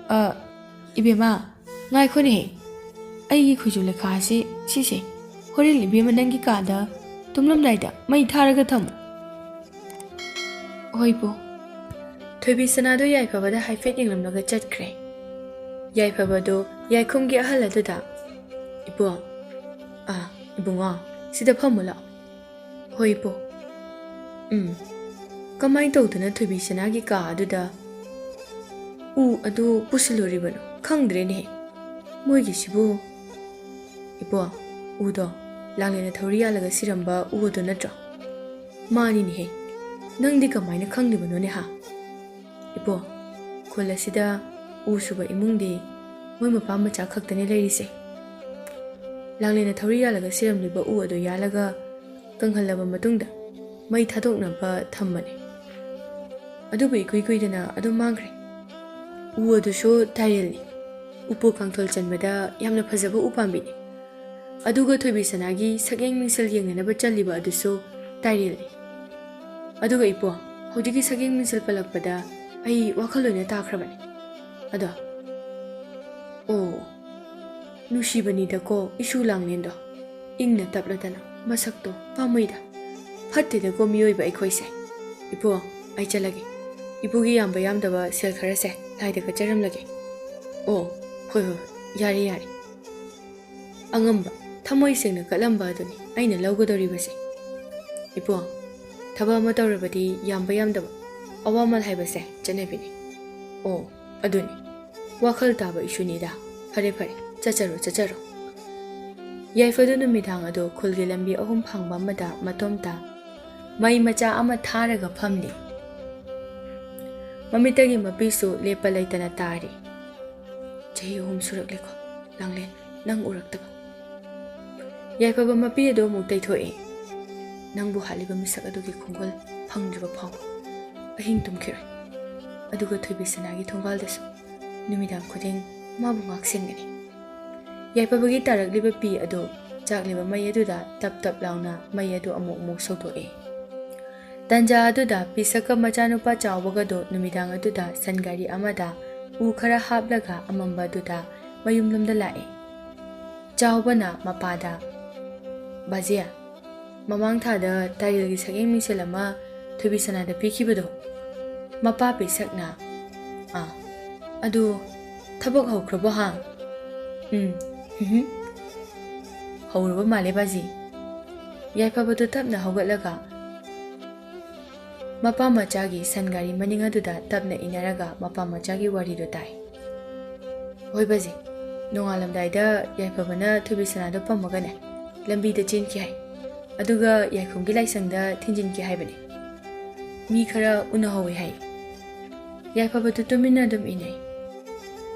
"ꯑ, ꯏꯕꯦꯝꯃ, ꯉꯥꯏꯈꯣꯅꯦꯍꯦ꯫ ꯑꯩꯒꯤ ꯈꯨꯖꯨ ꯂꯩꯈꯥꯁꯤ, ꯁꯤꯁꯦ ꯍꯣꯔꯦꯟ ꯏꯕꯦꯝꯃ ꯅꯪꯒꯤ ꯀꯥꯗ ꯇꯨꯝꯂꯝꯗꯥꯏꯗ ꯃꯩ ꯊꯥꯔꯒ ꯊꯝꯃꯨ꯫ ꯍꯣꯏ ꯄꯨ꯫ ꯊꯣꯏꯕꯤ ꯁꯅꯥꯗꯣ ꯌꯥꯏꯐꯕꯗ ꯍꯥꯏꯐꯦꯠ ꯌꯦꯡꯂꯝꯂꯒ ꯆꯠꯈ꯭ꯔꯦ꯫ ꯌꯥꯏꯐꯕꯗꯣ ꯌꯥꯏꯈꯨꯝꯒꯤ ꯑꯍꯜ ꯑꯗꯨꯗ, "ꯏꯕꯣ, ꯑꯥ, ꯏꯕꯨꯡꯉꯣ, ꯁꯤꯗ ꯐꯝꯃꯨ ꯂꯥꯛꯑꯣ꯫" "ꯍꯣꯏ ꯄꯨ꯫" "ꯎꯝ, ꯀꯃꯥꯏꯅ ꯇꯧꯗꯅ ꯊꯣꯏꯕꯤ ꯁꯅꯥꯒꯤ ꯀꯥ ꯑꯗꯨꯗ ꯎ ꯑꯗꯨ ꯄꯨꯁꯤꯜꯂꯨꯔꯤꯕꯅꯣ? ꯈꯪꯗ꯭ꯔꯦꯅꯦꯍꯦ ꯃꯣꯏꯒꯤꯁꯤꯕꯨ꯫" "ꯏꯕꯣ, ꯎꯗꯣ ꯂꯥꯡꯂꯦꯟꯅ ꯊꯧꯔꯤ ꯌꯥꯜꯂꯒ ꯁꯤꯔꯝꯕ ꯎ ꯑꯗꯨ ꯅꯠꯇ꯭ꯔꯣ?" "ꯃꯥꯅꯤꯅꯦꯍꯦ, ꯅꯪꯗꯤ ꯀꯃꯥꯏꯅ ꯈꯪꯂꯤꯕꯅꯣꯅꯦ ꯍꯥ?" "ꯏꯕꯣ, ꯈꯨꯜ ꯑꯁꯤꯗ ꯎ ꯁꯨꯕ ꯏꯃꯨꯡꯗꯤ ꯃꯣꯏ ꯃꯄꯥ ꯃꯆꯥ ꯈꯛꯇꯅꯤ ꯂꯩꯔꯤꯁꯦ꯫ ꯂꯥꯡꯂꯦꯟꯅ ꯊꯧꯔꯤ ꯌꯥꯜꯂꯒ ꯁꯤꯔꯝꯂꯤꯕ ꯎ ꯑꯗꯨ ꯌꯥꯜꯂꯒ ꯀꯪꯍꯜꯂꯕ ꯃꯇꯨꯡꯗ ꯃꯩ ꯊꯥꯗꯣꯛꯅꯕ ꯊꯝꯕꯅꯤ꯫ ꯑꯗꯨꯕꯨ ꯏꯀꯨꯏ ꯀꯨꯏꯗꯅ ꯑꯗꯨꯝ ꯃꯥꯡꯈ꯭ꯔꯦ꯫ ꯎ ꯑꯗꯨꯁꯨ ꯇꯥꯏꯔꯦꯜꯅꯤ꯫ ꯎꯄꯨ ꯀꯥꯡꯊꯣꯜ ꯆꯟꯕꯗ ꯌꯥꯝꯅ ꯐꯖꯕ ꯎꯄꯥꯝꯕꯤꯅꯤ꯫ ꯑꯗꯨꯒ ꯊꯣꯏꯕꯤ ꯁꯅꯥꯒꯤ ꯁꯛꯌꯦꯡ ꯃꯤꯡꯁꯦꯜ ꯌꯦꯡꯅꯅꯕ ꯆꯠꯂꯤꯕ ꯑꯗꯨꯁꯨ ꯇꯥꯏꯔꯦꯜꯅꯤ꯫ ꯑꯗꯨꯒ ꯏꯄꯣ, ꯍꯧꯖꯤꯛꯀꯤ ꯁꯛꯌꯦꯡ ꯃꯤꯡꯁꯦꯜ ꯄꯜꯂꯛꯄꯗ ꯑꯩ ꯋꯥꯈꯜ ꯂꯣꯏꯅ ꯇꯥꯈ꯭ꯔꯕꯅꯤ꯫ ꯑꯗꯣ, ꯑꯣ, ꯅꯨꯡꯁꯤꯕꯅꯤꯗꯀꯣ ꯏꯁꯨ ꯂꯥꯡꯂꯦꯟꯗꯣ, ꯏꯪꯅ ꯇꯞꯂꯗꯅ, ꯃꯁꯛꯇꯣ ꯄꯥꯝꯃꯨꯏꯗ꯫ ꯐꯠꯇꯦꯗꯀꯣ ꯃꯤꯑꯣꯏꯕ ꯑꯩꯈꯣꯏꯁꯦ꯫ ꯏꯄꯣ, ꯑꯩ ꯆꯠꯂꯒꯦ꯫ ꯏꯄꯨꯒꯤ ꯌꯥꯝꯕ ꯌꯥꯝꯗꯕ ꯁꯦꯜ ꯈꯔꯁꯦ ꯂꯥꯏꯗ ꯀꯠꯆꯔꯝꯂꯒꯦ꯫ ꯑꯣ, ꯍꯣꯏ ꯍꯣꯏ, ꯌꯥꯔꯦ ꯌꯥꯔꯦ꯫ ꯑꯉꯝꯕ, ꯊꯃꯣꯏ ꯁꯦꯡꯅ ꯀꯠꯂꯝꯕ ꯑꯗꯨꯅꯤ ꯑꯩꯅ ꯂꯧꯒꯗꯧꯔꯤꯕꯁꯦ꯫ ꯏꯄꯨ, ꯊꯕꯛ ꯑꯃ ꯇꯧꯔꯕꯗꯤ ꯌꯥꯝꯕ ꯌꯥꯝꯗꯕ, ꯑꯋꯥꯃꯜ ꯍꯥꯏꯕꯁꯦ ꯆꯠꯅꯕꯤꯅꯤ꯫ ꯑꯣ, ꯑꯗꯨꯅꯤ꯫ ꯋꯥꯈꯜ ꯇꯥꯕ ꯏꯁꯨꯅꯤꯗ꯫ ꯐꯔꯦ ꯐꯔꯦ, ꯆꯠꯆꯔꯣ ꯆꯠꯆꯔꯣ꯫ ꯌꯥꯏꯐꯗꯨ ꯅꯨꯃꯤꯗꯥꯡ ꯑꯗꯨ ꯈꯨꯜꯒꯤ ꯂꯝꯕꯤ ꯑꯍꯨꯝ ꯐꯥꯡꯕ ꯑꯃꯗ ꯃꯇꯣꯝꯇ ꯃꯩ ꯃꯆꯥ ꯑꯃ ꯊꯥꯔꯒ ꯐꯝꯂꯤ꯫ ꯃꯃꯤꯠꯇꯒꯤ ꯃꯄꯤꯁꯨ ꯂꯦꯞꯄ ꯂꯩꯇꯅ ꯇꯥꯔꯤ꯫ ꯆꯍꯤ ꯑꯍꯨꯝ ꯁꯨꯔꯛꯂꯦꯀꯣ ꯂꯥꯡꯂꯦꯟ, ꯅꯪ ꯎꯔꯛꯇꯕ꯫ ꯌꯥꯏꯐꯕ ꯃꯄꯤ ꯑꯗꯨ ꯑꯃꯨꯛ ꯇꯩꯊꯣꯛꯏ꯫ ꯅꯪꯕꯨ ꯍꯥꯠꯂꯤꯕ ꯃꯤꯁꯛ ꯑꯗꯨꯒꯤ ꯈꯣꯡꯒꯨꯜ ꯐꯪꯗ꯭ꯔꯤꯕ ꯐꯥꯎꯕ ꯑꯍꯤꯡ ꯇꯨꯝꯈꯤꯔꯣꯏ꯫ ꯑꯗꯨꯒ ꯊꯣꯏꯕꯤ ꯁꯅꯥꯒꯤ ꯊꯣꯡꯒꯥꯜꯗꯁꯨ ꯅꯨꯃꯤꯗꯥꯡ ꯈꯨꯗꯤꯡ ꯃꯥꯕꯨ ꯉꯥꯛꯁꯦꯟꯒꯅꯤ꯫ ꯌꯥꯏꯐꯕꯒꯤ ꯇꯥꯔꯛꯂꯤꯕ ꯄꯤ ꯑꯗꯨ ꯆꯥꯛꯂꯤꯕ ꯃꯩ ꯑꯗꯨꯗ ꯇꯞ ꯇꯞ ꯂꯥꯎꯅ ꯃꯩ ꯑꯗꯨ ꯑꯃꯨꯛ ꯑꯃꯨꯛ ꯁꯧꯗꯣꯛꯏ꯫ ꯇꯟꯖꯥ ꯑꯗꯨꯗ ꯄꯤꯁꯛꯀ ꯃꯆꯥꯅꯨꯄꯥ ꯆꯥꯎꯕꯒꯗꯨ ꯅꯨꯃꯤꯗꯥꯡ ꯑꯗꯨꯗ ꯁꯟ ꯒꯥꯔꯤ ꯑꯃꯗ ꯎ ꯈꯔ ꯍꯥꯞꯂꯒ ꯑꯃꯝꯕ ꯑꯗꯨꯗ ꯃꯌꯨꯝꯂꯣꯝꯗ ꯂꯥꯛꯏ꯫ ꯆꯥꯎꯕꯅ ꯃꯄꯥꯗ, ꯕꯥꯖꯤ, ꯃꯃꯥꯡ ꯊꯥꯗ ꯇꯥꯏꯔꯦꯜꯒꯤ ꯁꯛꯌꯦꯡ ꯃꯤꯡꯁꯦꯜ ꯑꯃ ꯊꯣꯏꯕꯤꯁꯅꯥꯗ ꯄꯤꯈꯤꯕꯗꯣ, ꯃꯄꯥ ꯄꯤꯁꯛꯅ꯫ ꯑꯥ, ꯑꯗꯨ ꯊꯕꯛ ꯍꯧꯈ꯭ꯔꯕꯣ ꯍꯥ? ꯎꯝ, ꯎꯝꯍꯨꯝ꯫ ꯍꯧꯔꯕ ꯃꯥꯜꯂꯦ ꯕꯥꯖꯤ꯫ ꯌꯥꯏꯐꯕꯗꯨ ꯇꯞꯅ ꯍꯧꯒꯠꯂꯒ ꯃꯄꯥ ꯃꯆꯥꯒꯤ ꯁꯟ ꯒꯥꯔꯤ ꯃꯅꯤꯡ ꯑꯗꯨꯗ ꯇꯞꯅ ꯏꯟꯅꯔꯒ ꯃꯄꯥ ꯃꯆꯥꯒꯤ ꯋꯥꯔꯤꯗꯨ ꯇꯥꯏ꯫ ꯍꯣꯏ ꯕꯥꯖꯤ, ꯅꯣꯡꯉꯥꯜꯂꯝꯗꯥꯏꯗ ꯌꯥꯏꯐꯕꯅ ꯊꯣꯏꯕꯤꯁꯅꯥꯗꯨ ꯄꯝꯃꯒꯅꯦ, ꯂꯝꯕꯤꯗ ꯆꯦꯟꯈꯤ ꯍꯥꯏ꯫ ꯑꯗꯨꯒ ꯌꯥꯏꯈꯨꯝꯒꯤ ꯂꯥꯏꯁꯪꯗ ꯊꯤꯟꯖꯤꯟꯈꯤ ꯍꯥꯏꯕꯅꯤ꯫ ꯃꯤ ꯈꯔ ꯎꯅꯍꯧꯋꯤ ꯍꯥꯏ꯫ ꯌꯥꯏꯐꯕꯗꯨ ꯇꯨꯃꯤꯟꯅ ꯑꯗꯨꯝ ꯏꯟꯅꯩ꯫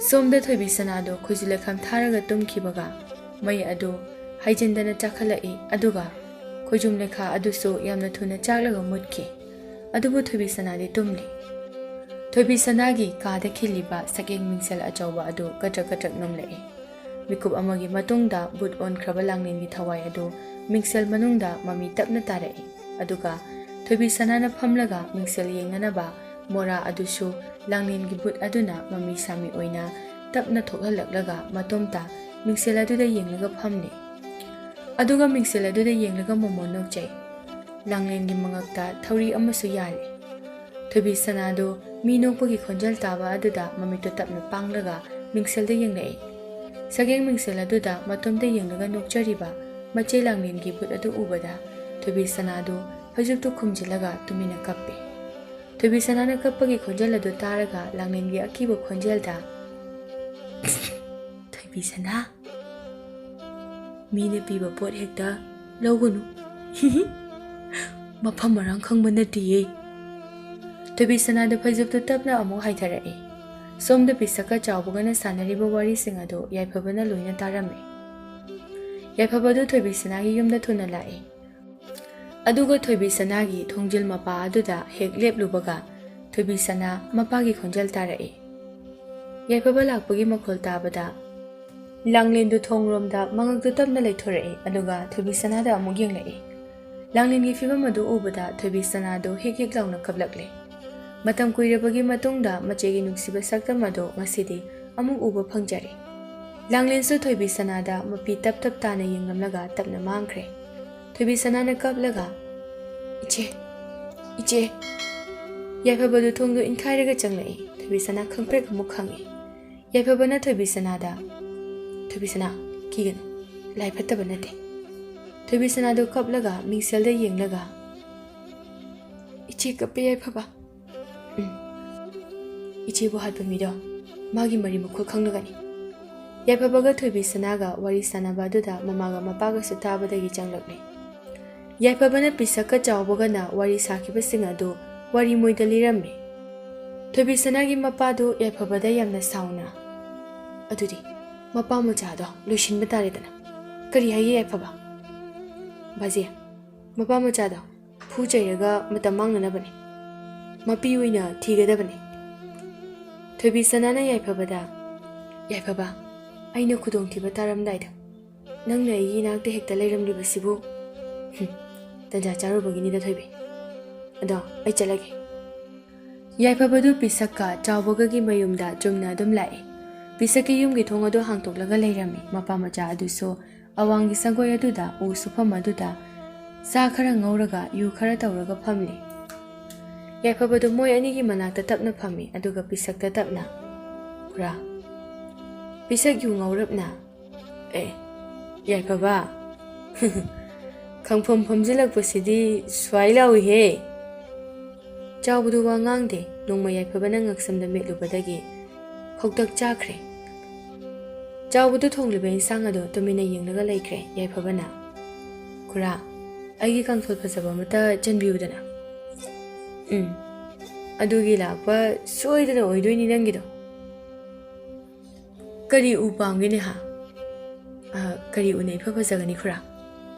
ꯁꯣꯝꯗ ꯊꯣꯏꯕꯤꯁꯅꯥꯗꯨ ꯈꯣꯏꯖꯨ ꯂꯩꯈꯥꯝ ꯊꯥꯔꯒ ꯇꯨꯝꯈꯤꯕꯒ ꯃꯩ ꯑꯗꯨ ꯍꯥꯏꯖꯤꯟꯗꯅ ꯆꯥꯛꯈꯠꯂꯛꯏ, ꯑꯗꯨꯒ ꯈꯣꯏꯖꯨꯝ ꯂꯩꯈꯥ ꯑꯗꯨꯁꯨ ꯌꯥꯝꯅ ꯊꯨꯅ ꯆꯥꯛꯂꯒ ꯃꯨꯠꯈꯤ꯫ ꯑꯗꯨꯕꯨ ꯊꯣꯏꯕꯤꯁꯅꯥꯗꯤ ꯇꯨꯝꯂꯤ꯫ ꯊꯣꯏꯕꯤꯁꯅꯥꯒꯤ ꯀꯥꯗ ꯈꯤꯜꯂꯤꯕ ꯁꯛꯌꯦꯡ ꯃꯤꯡꯁꯦꯜ ꯑꯆꯧꯕ ꯑꯗꯨ ꯀꯗ꯭ꯔꯛ ꯀꯗ꯭ꯔꯛ ꯅꯣꯝꯂꯛꯏ꯫ ꯃꯤꯀꯨꯞ ꯑꯃꯒꯤ ꯃꯇꯨꯡꯗ ꯚꯨꯠ ꯑꯣꯟꯈ꯭ꯔꯕ ꯂꯥꯡꯂꯦꯟꯒꯤ ꯊꯋꯥꯏ ꯑꯗꯨ ꯃꯤꯡꯁꯦꯜ ꯃꯅꯨꯡꯗ ꯃꯃꯤ ꯇꯞꯅ ꯇꯥꯔꯛꯏ꯫ ꯑꯗꯨꯒ ꯊꯣꯏꯕꯤꯁꯅꯥꯅ ꯐꯝꯂꯒ ꯃꯤꯡꯁꯦꯜ ꯌꯦꯡꯅꯅꯕ ꯃꯣꯔꯥ ꯑꯗꯨꯁꯨ ꯂꯥꯡꯂꯦꯟꯒꯤ ꯚꯨꯠ ꯑꯗꯨꯅ ꯃꯃꯤ ꯁꯥꯃꯤ ꯑꯣꯏꯅ ꯇꯞꯅ ꯊꯣꯛꯍꯜꯂꯛꯂꯒ ꯃꯇꯣꯝꯇ ꯃꯤꯡꯁꯦꯜ ꯑꯗꯨꯗ ꯌꯦꯡꯂꯒ ꯐꯝꯂꯤ꯫ ꯑꯗꯨꯒ ꯃꯤꯡꯁꯦꯜ ꯑꯗꯨꯗ ꯌꯦꯡꯂꯒ ꯃꯣꯃꯣꯟ ꯅꯣꯛꯆꯩ꯫ ꯂꯥꯡꯂꯦꯟꯒꯤ ꯃꯉꯛꯇ ꯊꯧꯔꯤ ꯑꯃꯁꯨ ꯌꯥꯜꯂꯤ꯫ ꯊꯣꯏꯕꯤꯁꯅꯥꯗꯨ ꯃꯤ ꯅꯣꯛꯄꯒꯤ ꯈꯣꯟꯖꯦꯜ ꯇꯥꯕ ꯑꯗꯨꯗ ꯃꯃꯤꯠꯇꯨ ꯇꯞꯅ ꯄꯥꯡꯂꯒ ꯃꯤꯡꯁꯦꯜꯗ ꯌꯦꯡꯂꯛꯏ꯫ ꯁꯛꯌꯦꯡ ꯃꯤꯡꯁꯦꯜ ꯑꯗꯨꯗ ꯃꯇꯣꯝꯇ ꯌꯦꯡꯂꯒ ꯅꯣꯛꯆꯔꯤꯕ ꯃꯆꯦ ꯂꯥꯡꯂꯦꯟꯒꯤ ꯚꯨꯠ ꯑꯗꯨ ꯎꯕꯗ ꯊꯣꯏꯕꯤꯁꯅꯥꯗꯨ ꯐꯩꯖꯨꯞꯇꯨ ꯈꯨꯝꯖꯤꯜꯂꯒ ꯇꯨꯃꯤꯟꯅ ꯀꯞꯄꯤ꯫ ꯊꯣꯏꯕꯤꯁꯅꯥꯅ ꯀꯞꯄꯒꯤ ꯈꯣꯟꯖꯦꯜ ꯑꯗꯨ ꯇꯥꯔꯒ ꯂꯥꯡꯂꯦꯟꯒꯤ ꯑꯀꯤꯕ ꯈꯣꯟꯖꯦꯜꯗ, "ꯊꯣꯏꯕꯤꯁꯅꯥ, ꯃꯤꯅ ꯄꯤꯕ ꯄꯣꯠ ꯍꯦꯛꯇ ꯂꯧꯒꯅꯨ꯫ ꯃꯐꯝ ꯃꯔꯥꯡ ꯈꯪꯕ ꯅꯠꯇꯤꯌꯦ꯫" ꯊꯣꯏꯕꯤꯁꯅꯥꯗꯨ ꯐꯩꯖꯨꯞꯇꯨ ꯇꯞꯅ ꯑꯃꯨꯛ ꯍꯥꯏꯊꯔꯛꯏ꯫ ꯁꯣꯝꯗ ꯄꯤꯁꯛꯀ ꯆꯥꯎꯕꯒꯅ ꯁꯥꯟꯅꯔꯤꯕ ꯋꯥꯔꯤꯁꯤꯡ ꯑꯗꯨ ꯌꯥꯏꯐꯕꯅ ꯂꯣꯏꯅ ꯇꯥꯔꯝꯃꯤ꯫ ꯌꯥꯏꯐꯕꯗꯨ ꯊꯣꯏꯕꯤꯁꯅꯥꯒꯤ ꯌꯨꯝꯗ ꯊꯨꯅ ꯂꯥꯛꯏ꯫ ꯑꯗꯨꯒ ꯊꯣꯏꯕꯤꯁꯅꯥꯒꯤ ꯊꯣꯡꯖꯤꯜ ꯃꯄꯥ ꯑꯗꯨꯗ ꯍꯦꯛ ꯂꯦꯞꯂꯨꯕꯒ ꯊꯣꯏꯕꯤꯁꯅꯥ ꯃꯄꯥꯒꯤ ꯈꯣꯟꯖꯦꯜ ꯇꯥꯔꯛꯏ꯫ ꯌꯥꯏꯐꯕ ꯂꯥꯛꯄꯒꯤ ꯃꯈꯣꯜ ꯇꯥꯕꯗ ꯂꯥꯡꯂꯦꯟꯗꯨ ꯊꯣꯡꯔꯣꯝꯗ ꯃꯉꯛꯇꯨ ꯇꯞꯅ ꯂꯩꯊꯣꯔꯛꯏ, ꯑꯗꯨꯒ ꯊꯣꯏꯕꯤꯁꯅꯥꯗ ꯑꯃꯨꯛ ꯌꯦꯡꯂꯛꯏ꯫ ꯂꯥꯡꯂꯦꯟꯒꯤ ꯐꯤꯕꯝ ꯑꯗꯨ ꯎꯕꯗ ꯊꯣꯏꯕꯤꯁꯅꯥꯗꯨ ꯍꯤꯛ ꯍꯤꯛ ꯂꯥꯎꯅ ꯀꯞꯂꯛꯂꯦ꯫ ꯃꯇꯝ ꯀꯨꯏꯔꯕꯒꯤ ꯃꯇꯨꯡꯗ ꯃꯆꯦꯒꯤ ꯅꯨꯡꯁꯤꯕ ꯁꯛꯇꯝ ꯑꯗꯨ ꯉꯁꯤꯗꯤ ꯑꯃꯨꯛ ꯎꯕ ꯐꯪꯖꯔꯦ꯫ ꯂꯥꯡꯂꯦꯟꯁꯨ ꯊꯣꯏꯕꯤꯁꯅꯥꯗ ꯃꯄꯤ ꯇꯞ ꯇꯞ ꯇꯥꯅ ꯌꯦꯡꯂꯝꯂꯒ ꯇꯞꯅ ꯃꯥꯡꯈ꯭ꯔꯦ꯫ ꯊꯣꯏꯕꯤ ꯁꯅꯥꯅ ꯀꯞꯂꯒ, "ꯏꯆꯦ, ꯏꯆꯦ!" ꯌꯥꯏꯐꯕꯗꯨ ꯊꯣꯡꯗꯣ ꯏꯟꯈꯥꯏꯔꯒ ꯆꯪꯂꯛꯏ꯫ ꯊꯣꯏꯕꯤ ꯁꯅꯥ ꯈꯪꯄ꯭ꯔꯦꯛ ꯑꯃꯨꯛ ꯈꯪꯏ꯫ ꯌꯥꯏꯐꯕꯅ ꯊꯣꯏꯕꯤ ꯁꯅꯥꯗ, "ꯊꯣꯏꯕꯤ ꯁꯅꯥ, ꯀꯤꯒꯅꯨ, ꯂꯥꯏ ꯐꯠꯇꯕ ꯅꯠꯇꯦ꯫" ꯊꯣꯏꯕꯤ ꯁꯅꯥꯗꯨ ꯀꯞꯂꯒ ꯃꯤꯡꯁꯦꯜꯗ ꯌꯦꯡꯂꯒ, "ꯏꯆꯦ ꯀꯞꯄꯦ ꯌꯥꯏꯐꯕ꯫" "ꯎꯝ, ꯏꯆꯦꯕꯨ ꯍꯥꯠꯄ ꯃꯤꯗꯣ ꯃꯥꯒꯤ ꯃꯔꯤ ꯃꯈꯨꯜ ꯈꯪꯂꯒꯅꯤ꯫" ꯌꯥꯏꯐꯕꯒ ꯊꯣꯏꯕꯤ ꯁꯅꯥꯒ ꯋꯥꯔꯤ ꯁꯥꯟꯅꯕ ꯑꯗꯨꯗ ꯃꯃꯥꯒ ꯃꯄꯥꯒꯁꯨ ꯇꯥꯕꯗꯒꯤ ꯆꯪꯂꯛꯂꯦ꯫ ꯌꯥꯏꯐꯕꯅ ꯄꯤꯁꯛꯀ ꯆꯥꯎꯕꯒꯅ ꯋꯥꯔꯤ ꯁꯥꯈꯤꯕꯁꯤꯡ ꯑꯗꯨ ꯋꯥꯔꯤ ꯃꯣꯏꯗ ꯂꯤꯔꯝꯃꯤ꯫ ꯊꯣꯏꯕꯤ ꯁꯅꯥꯒꯤ ꯃꯄꯥꯗꯨ ꯌꯥꯏꯐꯕꯗ ꯌꯥꯝꯅ ꯁꯥꯎꯅ, "ꯑꯗꯨꯗꯤ ꯃꯄꯥ ꯃꯆꯥꯗꯣ ꯂꯣꯏꯁꯤꯟꯕ ꯇꯥꯔꯦꯗꯅ꯫ ꯀꯔꯤ ꯍꯥꯏꯒꯦ ꯌꯥꯏꯐꯕ?" "ꯕꯥꯖꯤ, ꯃꯄꯥ ꯃꯆꯥꯗꯣ ꯐꯨ ꯆꯩꯔꯒ ꯃꯇꯝ ꯃꯥꯡꯅꯅꯕꯅꯤ꯫ ꯃꯄꯤ ꯑꯣꯏꯅ ꯊꯤꯒꯗꯕꯅꯤ꯫" ꯊꯣꯏꯕꯤ ꯁꯅꯥꯅ ꯌꯥꯏꯐꯕꯗ, "ꯌꯥꯏꯐꯕ, ꯑꯩꯅ ꯈꯨꯗꯣꯡꯊꯤꯕ ꯇꯥꯔꯝꯗꯥꯏꯗ ꯅꯪꯅ ꯑꯩꯒꯤ ꯏꯅꯥꯛꯇ ꯍꯦꯛꯇ ꯂꯩꯔꯝꯂꯤꯕꯁꯤꯕꯨ, ꯍꯨꯝ, ꯇꯟꯖꯥ ꯆꯥꯔꯨꯕꯒꯤꯅꯤꯗ ꯊꯣꯏꯕꯤ꯫ ꯑꯗꯣ ꯑꯩ ꯆꯠꯂꯒꯦ꯫" ꯌꯥꯏꯐꯕꯗꯨ ꯄꯤꯁꯛꯀ ꯆꯥꯎꯕꯒꯒꯤ ꯃꯌꯨꯝꯗ ꯆꯨꯝꯅ ꯑꯗꯨꯝ ꯂꯥꯛꯏ꯫ ꯄꯤꯁꯛꯀꯤ ꯌꯨꯝꯒꯤ ꯊꯣꯡ ꯑꯗꯨ ꯍꯥꯡꯇꯣꯛꯂꯒ ꯂꯩꯔꯝꯃꯤ꯫ ꯃꯄꯥ ꯃꯆꯥ ꯑꯗꯨꯁꯨ ꯑꯋꯥꯡꯒꯤ ꯁꯪꯒꯣꯏ ꯑꯗꯨꯗ ꯎ ꯁꯨꯐꯝ ꯑꯗꯨꯗ ꯆꯥ ꯈꯔ ꯉꯧꯔꯒ ꯌꯨ ꯈꯔ ꯇꯧꯔꯒ ꯐꯝꯂꯤ꯫ ꯌꯥꯏꯐꯕꯗꯨ ꯃꯣꯏ ꯑꯅꯤꯒꯤ ꯃꯅꯥꯛꯇ ꯇꯞꯅ ꯐꯝꯃꯤ, ꯑꯗꯨꯒ ꯄꯤꯁꯛꯇ ꯇꯞꯅ, "ꯈꯨꯔꯥ, ꯄꯤꯁꯛ ꯌꯨ ꯉꯧꯔꯞꯅ꯫" "ꯑꯦ, ꯌꯥꯏꯐꯕ, ꯈꯪꯐꯝ ꯐꯝꯖꯤꯜꯂꯛꯄꯁꯤꯗꯤ ꯁ꯭ꯋꯥꯏ ꯂꯥꯎꯏꯍꯦ!" ꯆꯥꯎꯕꯗꯨ ꯋꯥ ꯉꯥꯡꯗꯦ꯫ ꯅꯣꯡꯃ ꯌꯥꯏꯐꯕꯅ ꯉꯛꯁꯝꯗ ꯃꯦꯠꯂꯨꯕꯗꯒꯤ ꯈꯧꯇꯛ ꯆꯥꯈ꯭ꯔꯦ꯫ ꯆꯥꯎꯕꯗꯨ ꯊꯣꯡꯂꯤꯕ ꯏꯟꯁꯥꯡ ꯑꯗꯨ ꯇꯨꯃꯤꯟꯅ ꯌꯦꯡꯂꯒ ꯂꯩꯈ꯭ꯔꯦ꯫ ꯌꯥꯏꯐꯕꯅ, "ꯈꯨꯔꯥ, ꯑꯩꯒꯤ ꯀꯥꯡꯁꯣꯏ ꯐꯖꯕ ꯑꯃꯇ ꯆꯟꯕꯤꯌꯨꯗꯅ꯫" "ꯎꯝ, ꯑꯗꯨꯒꯤ ꯂꯥꯛꯄ ꯁꯣꯏꯗꯅ ꯑꯣꯏꯗꯣꯏꯅꯤ ꯅꯪꯒꯤꯗꯣ꯫ ꯀꯔꯤ ꯎ ꯄꯥꯝꯒꯦꯅꯦ ꯍꯥ? ꯑ, ꯀꯔꯤ ꯎꯅ ꯏꯐ ꯐꯖꯒꯅꯤ ꯈꯨꯔꯥ?"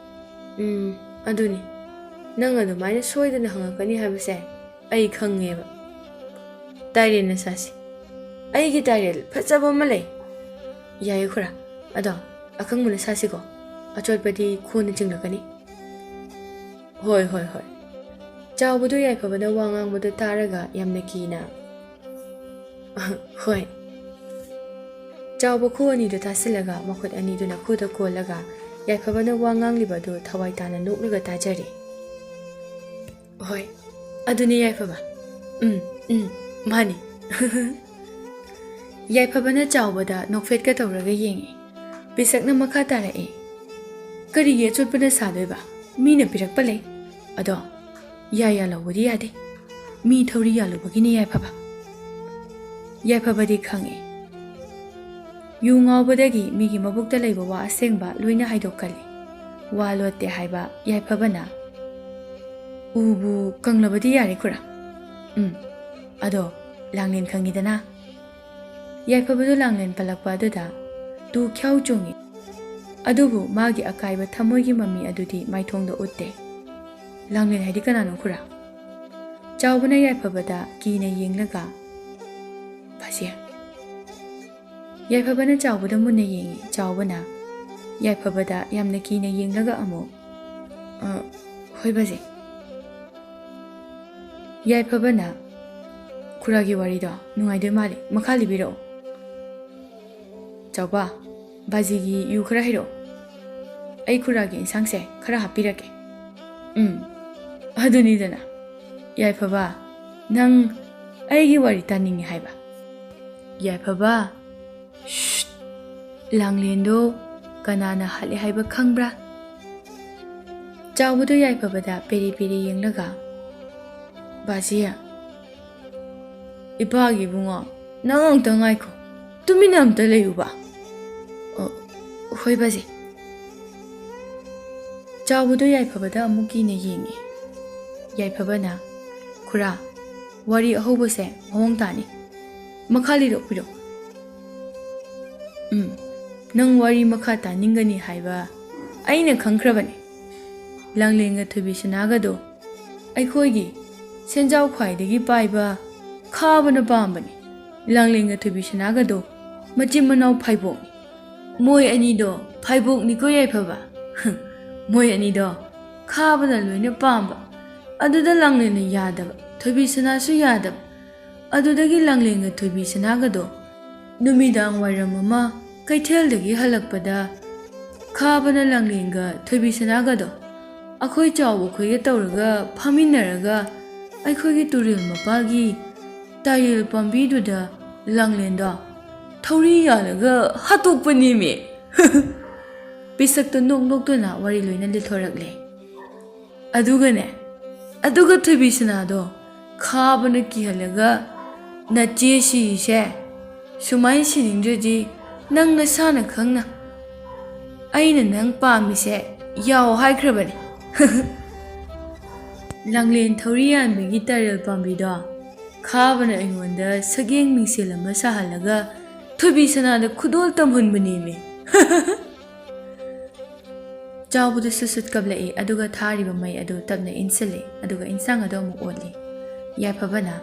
"ꯎꯝ, ꯑꯗꯨꯅꯤ꯫ ꯅꯪ ꯑꯗꯨꯃꯥꯏꯅ ꯁꯣꯏꯗꯅ ꯍꯪꯉꯛꯀꯅꯤ ꯍꯥꯏꯕꯁꯦ ꯑꯩ ꯈꯪꯉꯦꯕ꯫ ꯇꯥꯏꯔꯦꯟꯅ ꯁꯥꯁꯤ꯫ ꯑꯩꯒꯤ ꯇꯥꯏꯔꯦꯜ ꯐꯖꯕ ꯑꯃ ꯂꯩ꯫" "ꯌꯥꯏꯌꯦ ꯈꯨꯔꯥ꯫ ꯑꯗꯣ ꯑꯀꯪꯕꯅ ꯁꯥꯁꯤꯀꯣ꯫ ꯑꯆꯣꯠꯄꯗꯤ ꯈꯣꯟꯅ ꯆꯤꯡꯂꯛꯀꯅꯤ꯫" "ꯍꯣꯏ, ꯍꯣꯏ, ꯍꯣꯏ꯫" ꯆꯥꯎꯕꯗꯨ ꯌꯥꯏꯐꯕꯅ ꯋꯥ ꯉꯥꯡꯕꯗꯨ ꯇꯥꯔꯒ ꯌꯥꯝꯅ ꯀꯤꯅ, "ꯍꯣꯏ꯫" ꯆꯥꯎꯕ ꯈꯨ ꯑꯅꯤꯗꯨ ꯇꯥꯁꯤꯜꯂꯒ ꯃꯈꯨꯠ ꯑꯅꯤꯗꯨꯅ ꯈꯨꯗ ꯀꯣꯜꯂꯒ ꯌꯥꯏꯐꯕꯅ ꯋꯥ ꯉꯥꯡꯂꯤꯕ ꯑꯗꯨ ꯊꯋꯥꯏ ꯇꯥꯅ ꯅꯣꯛꯂꯒ ꯇꯥꯖꯔꯤ꯫ "ꯍꯣꯏ, ꯑꯗꯨꯅꯤ ꯌꯥꯏꯐꯕ꯫ ꯎꯝ, ꯎꯝ, ꯃꯥꯅꯤ꯫" ꯌꯥꯏꯐꯕꯅ ꯆꯥꯎꯕꯗ ꯅꯣꯛꯐꯦꯠꯀ ꯇꯧꯔꯒ ꯌꯦꯡꯉꯤ꯫ ꯄꯤꯁꯛꯅ ꯃꯈꯥ ꯇꯥꯔꯛꯏ, "ꯀꯔꯤꯒꯤ ꯑꯆꯣꯠꯄꯅ ꯁꯥꯗꯣꯏꯕ? ꯃꯤꯅ ꯄꯤꯔꯛꯄ ꯂꯩ꯫ ꯑꯗꯣ ꯌꯥ ꯌꯥꯜꯍꯧꯕꯗꯤ ꯌꯥꯗꯦ꯫ ꯃꯤ ꯊꯧꯔꯤ ꯌꯥꯜꯂꯨꯕꯒꯤꯅꯤ ꯌꯥꯏꯐꯕ꯫" ꯌꯥꯏꯐꯕꯗꯤ ꯈꯪꯉꯤ꯫ ꯌꯨ ꯉꯥꯎꯕꯗꯒꯤ ꯃꯤꯒꯤ ꯃꯕꯨꯛꯇ ꯂꯩꯕ ꯋꯥ ꯑꯁꯦꯡꯕ ꯂꯣꯏꯅ ꯍꯥꯏꯗꯣꯛꯀꯜꯂꯤ꯫ ꯋꯥ ꯂꯣꯠꯇꯦ ꯍꯥꯏꯕ ꯌꯥꯏꯐꯕꯅ, "ꯎꯕꯨ ꯀꯪꯂꯕꯗꯤ ꯌꯥꯔꯦ ꯈꯨꯔꯥ꯫ ꯎꯝ, ꯑꯗꯣ ꯂꯥꯡꯂꯦꯟ ꯈꯪꯉꯤꯗꯅ?" ꯌꯥꯏꯐꯕꯗꯨ ꯂꯥꯡꯂꯦꯟ ꯄꯜꯂꯛꯄ ꯑꯗꯨꯗ ꯇꯨ ꯈ꯭ꯌꯥꯎ ꯆꯣꯡꯉꯤ꯫ ꯑꯗꯨꯕꯨ ꯃꯥꯒꯤ ꯑꯀꯥꯏꯕ ꯊꯃꯣꯏꯒꯤ ꯃꯃꯤ ꯑꯗꯨꯗꯤ ꯃꯥꯏꯊꯣꯡꯗ ꯎꯠꯇꯦ꯫ "ꯂꯥꯡꯂꯦꯟ ꯍꯥꯏꯗꯤ ꯀꯅꯥꯅꯣ ꯈꯨꯔꯥ?" ꯆꯥꯎꯕꯅ ꯌꯥꯏꯐꯕꯗ ꯀꯤꯅ ꯌꯦꯡꯂꯒ, "ꯕꯥꯖꯤ꯫" ꯌꯥꯏꯐꯕꯅ ꯆꯥꯎꯕꯗ ꯃꯨꯟꯅ ꯌꯦꯡꯉꯤ꯫ ꯆꯥꯎꯕꯅ ꯌꯥꯏꯐꯕꯗ ꯌꯥꯝꯅ ꯀꯤꯅ ꯌꯦꯡꯂꯒ ꯑꯃꯨꯛ, "ꯑ, ꯍꯣꯏ ꯕꯥꯖꯤ꯫" ꯌꯥꯏꯐꯕꯅ, "ꯈꯨꯔꯥꯒꯤ ꯋꯥꯔꯤꯗꯣ ꯅꯨꯡꯉꯥꯏꯗꯣꯏ ꯃꯥꯜꯂꯤ, ꯃꯈꯥ ꯂꯤꯕꯤꯔꯛꯑꯣ꯫" ꯆꯥꯎꯕ, "ꯕꯥꯖꯤꯒꯤ ꯌꯨ ꯈꯔ ꯍꯩꯔꯛꯑꯣ꯫ ꯑꯩ ꯈꯨꯔꯥꯒꯤ ꯏꯟꯁꯥꯡꯁꯦ ꯈꯔ ꯍꯥꯞꯄꯤꯔꯛꯀꯦ꯫" "ꯎꯝ, ꯑꯗꯨꯅꯤꯗꯅ꯫ ꯌꯥꯏꯐꯕ, ꯅꯪ ꯑꯩꯒꯤ ꯋꯥꯔꯤ ꯇꯥꯅꯤꯡꯉꯤ ꯍꯥꯏꯕ?" ꯌꯥꯏꯐꯕ, "ꯁ꯭ꯁ! ꯂꯥꯡꯂꯦꯟꯗꯣ ꯀꯅꯥꯅ ꯍꯥꯠꯂꯦ ꯍꯥꯏꯕ ꯈꯪꯕ꯭ꯔꯥ?" ꯆꯥꯎꯕꯗꯣ ꯌꯥꯏꯐꯕꯗ ꯄꯦꯔꯦ ꯄꯦꯔꯦ ꯌꯦꯡꯂꯒ, "ꯕꯥꯖꯤ, ꯏꯄꯥꯒꯤ ꯏꯕꯨꯡꯉꯣ, ꯅꯪ ꯑꯝꯇ ꯉꯥꯏꯈꯣ, ꯇꯨꯃꯤꯟꯅ ꯑꯝꯇ ꯂꯩꯌꯨꯕ꯫" "ꯑꯣ, ꯍꯣꯏ ꯕꯥꯖꯤ꯫" ꯆꯥꯎꯕꯗꯣ ꯌꯥꯏꯐꯕꯗ ꯑꯃꯨꯛ ꯀꯤꯅ ꯌꯦꯡꯉꯤ꯫ ꯌꯥꯏꯐꯕꯅ, "ꯈꯨꯔꯥ, ꯋꯥꯔꯤ ꯑꯍꯧꯕꯁꯦ ꯃꯑꯣꯡ ꯇꯥꯅꯤ꯫ ꯃꯈꯥ ꯂꯤꯔꯛꯄꯤꯔꯣ꯫" "ꯎꯝ, ꯅꯪ ꯋꯥꯔꯤ ꯃꯈꯥ ꯇꯥꯅꯤꯡꯒꯅꯤ ꯍꯥꯏꯕ ꯑꯩꯅ ꯈꯪꯈ꯭ꯔꯕꯅꯤ꯫ ꯂꯥꯡꯂꯦꯟꯒ ꯊꯣꯏꯕꯤ ꯁꯅꯥꯒꯗꯣ ꯑꯩꯈꯣꯏꯒꯤ ꯁꯦꯟꯖꯥꯎ ꯈ꯭ꯋꯥꯏꯗꯒꯤ ꯄꯥꯏꯕ ꯈꯥꯕꯅ ꯄꯥꯝꯕꯅꯤ꯫ ꯂꯥꯡꯂꯦꯟꯒ ꯊꯣꯏꯕꯤ ꯁꯅꯥꯒꯗꯣ ꯃꯆꯤꯟ ꯃꯅꯥꯎ ꯐꯥꯏꯕꯣꯛꯅꯤ꯫ ꯃꯣꯏ ꯑꯅꯤꯗꯣ ꯐꯥꯏꯕꯣꯛꯅꯤꯀꯣ ꯌꯥꯏꯐꯕ꯫ ꯃꯣꯏ ꯑꯅꯤꯗꯣ ꯈꯥꯕꯅ ꯂꯣꯏꯅ ꯄꯥꯝꯕ꯫ ꯑꯗꯨꯗ ꯂꯥꯡꯂꯦꯟꯅ ꯌꯥꯗꯕ, ꯊꯣꯏꯕꯤ ꯁꯅꯥꯁꯨ ꯌꯥꯗꯕ꯫ ꯑꯗꯨꯗꯒꯤ ꯂꯥꯡꯂꯦꯟꯒ ꯊꯣꯏꯕꯤ ꯁꯅꯥꯒꯗꯣ ꯅꯨꯃꯤꯗꯥꯡ ꯋꯥꯏꯔꯝ ꯑꯃ ꯀꯩꯊꯦꯜꯗꯒꯤ ꯍꯜꯂꯛꯄꯗ ꯈꯥꯕꯅ ꯂꯥꯡꯂꯦꯟꯒ ꯊꯣꯏꯕꯤ ꯁꯅꯥꯒꯗꯣ ꯑꯩꯈꯣꯏ ꯆꯥꯎꯕ ꯈꯣꯏꯒ ꯇꯧꯔꯒ ꯐꯝꯃꯤꯟꯅꯔꯒ ꯑꯩꯈꯣꯏꯒꯤ ꯇꯨꯔꯦꯜ ꯃꯄꯥꯜꯒꯤ ꯇꯥꯏꯔꯦꯜ ꯄꯥꯝꯕꯤꯗꯨꯗ ꯂꯥꯡꯂꯦꯟꯗꯣ ꯊꯧꯔꯤ ꯌꯥꯜꯂꯒ ꯍꯥꯠꯇꯣꯛꯄꯅꯦꯃꯤ꯫ ꯄꯤꯁꯛꯇꯣ ꯅꯣꯛ ꯅꯣꯛꯇꯨꯅ ꯋꯥꯔꯤ ꯂꯣꯏꯅ ꯂꯤꯊꯣꯔꯛꯂꯦ꯫ ꯑꯗꯨꯒꯅꯦ, ꯑꯗꯨꯒ ꯊꯣꯏꯕꯤ ꯁꯅꯥꯗꯣ ꯈꯥꯕꯅ ꯀꯤꯍꯜꯂꯒ, "ꯅꯆꯦ ꯁꯤꯔꯤꯁꯦ ꯁꯨꯃꯥꯏꯅ ꯁꯤꯅꯤꯡꯗ꯭ꯔꯗꯤ ꯅꯪ ꯅꯁꯥꯅ ꯈꯪꯅ ꯑꯩꯅ ꯅꯪ ꯄꯥꯝꯃꯤꯁꯦ ꯌꯥꯎ ꯍꯥꯏꯈ꯭ꯔꯕꯅꯦ꯫" ꯂꯥꯡꯂꯦꯟ ꯊꯧꯔꯤ ꯌꯥꯟꯕꯒꯤ ꯇꯥꯏꯔꯦꯜ ꯄꯥꯝꯕꯤꯗꯣ ꯈꯥꯕꯅ ꯑꯩꯉꯣꯟꯗ ꯁꯛꯌꯦꯡ ꯃꯤꯡꯁꯦꯜ ꯑꯃ ꯁꯥꯍꯜꯂꯒ ꯊꯣꯏꯕꯤ ꯁꯅꯥꯗ ꯈꯨꯗꯣꯜ ꯇꯝꯍꯟꯕꯅꯦꯃꯤ꯫ ꯆꯥꯎꯕꯗꯨ ꯁꯨꯠ ꯁꯨꯠ ꯀꯞꯂꯛꯏ, ꯑꯗꯨꯒ ꯊꯥꯔꯤꯕ ꯃꯩ ꯑꯗꯨ ꯇꯞꯅ ꯏꯟꯁꯤꯜꯂꯤ, ꯑꯗꯨꯒ ꯏꯟꯁꯥꯡ ꯑꯗꯨ ꯑꯃꯨꯛ ꯑꯣꯠꯂꯤ꯫ ꯌꯥꯏꯐꯕꯅ,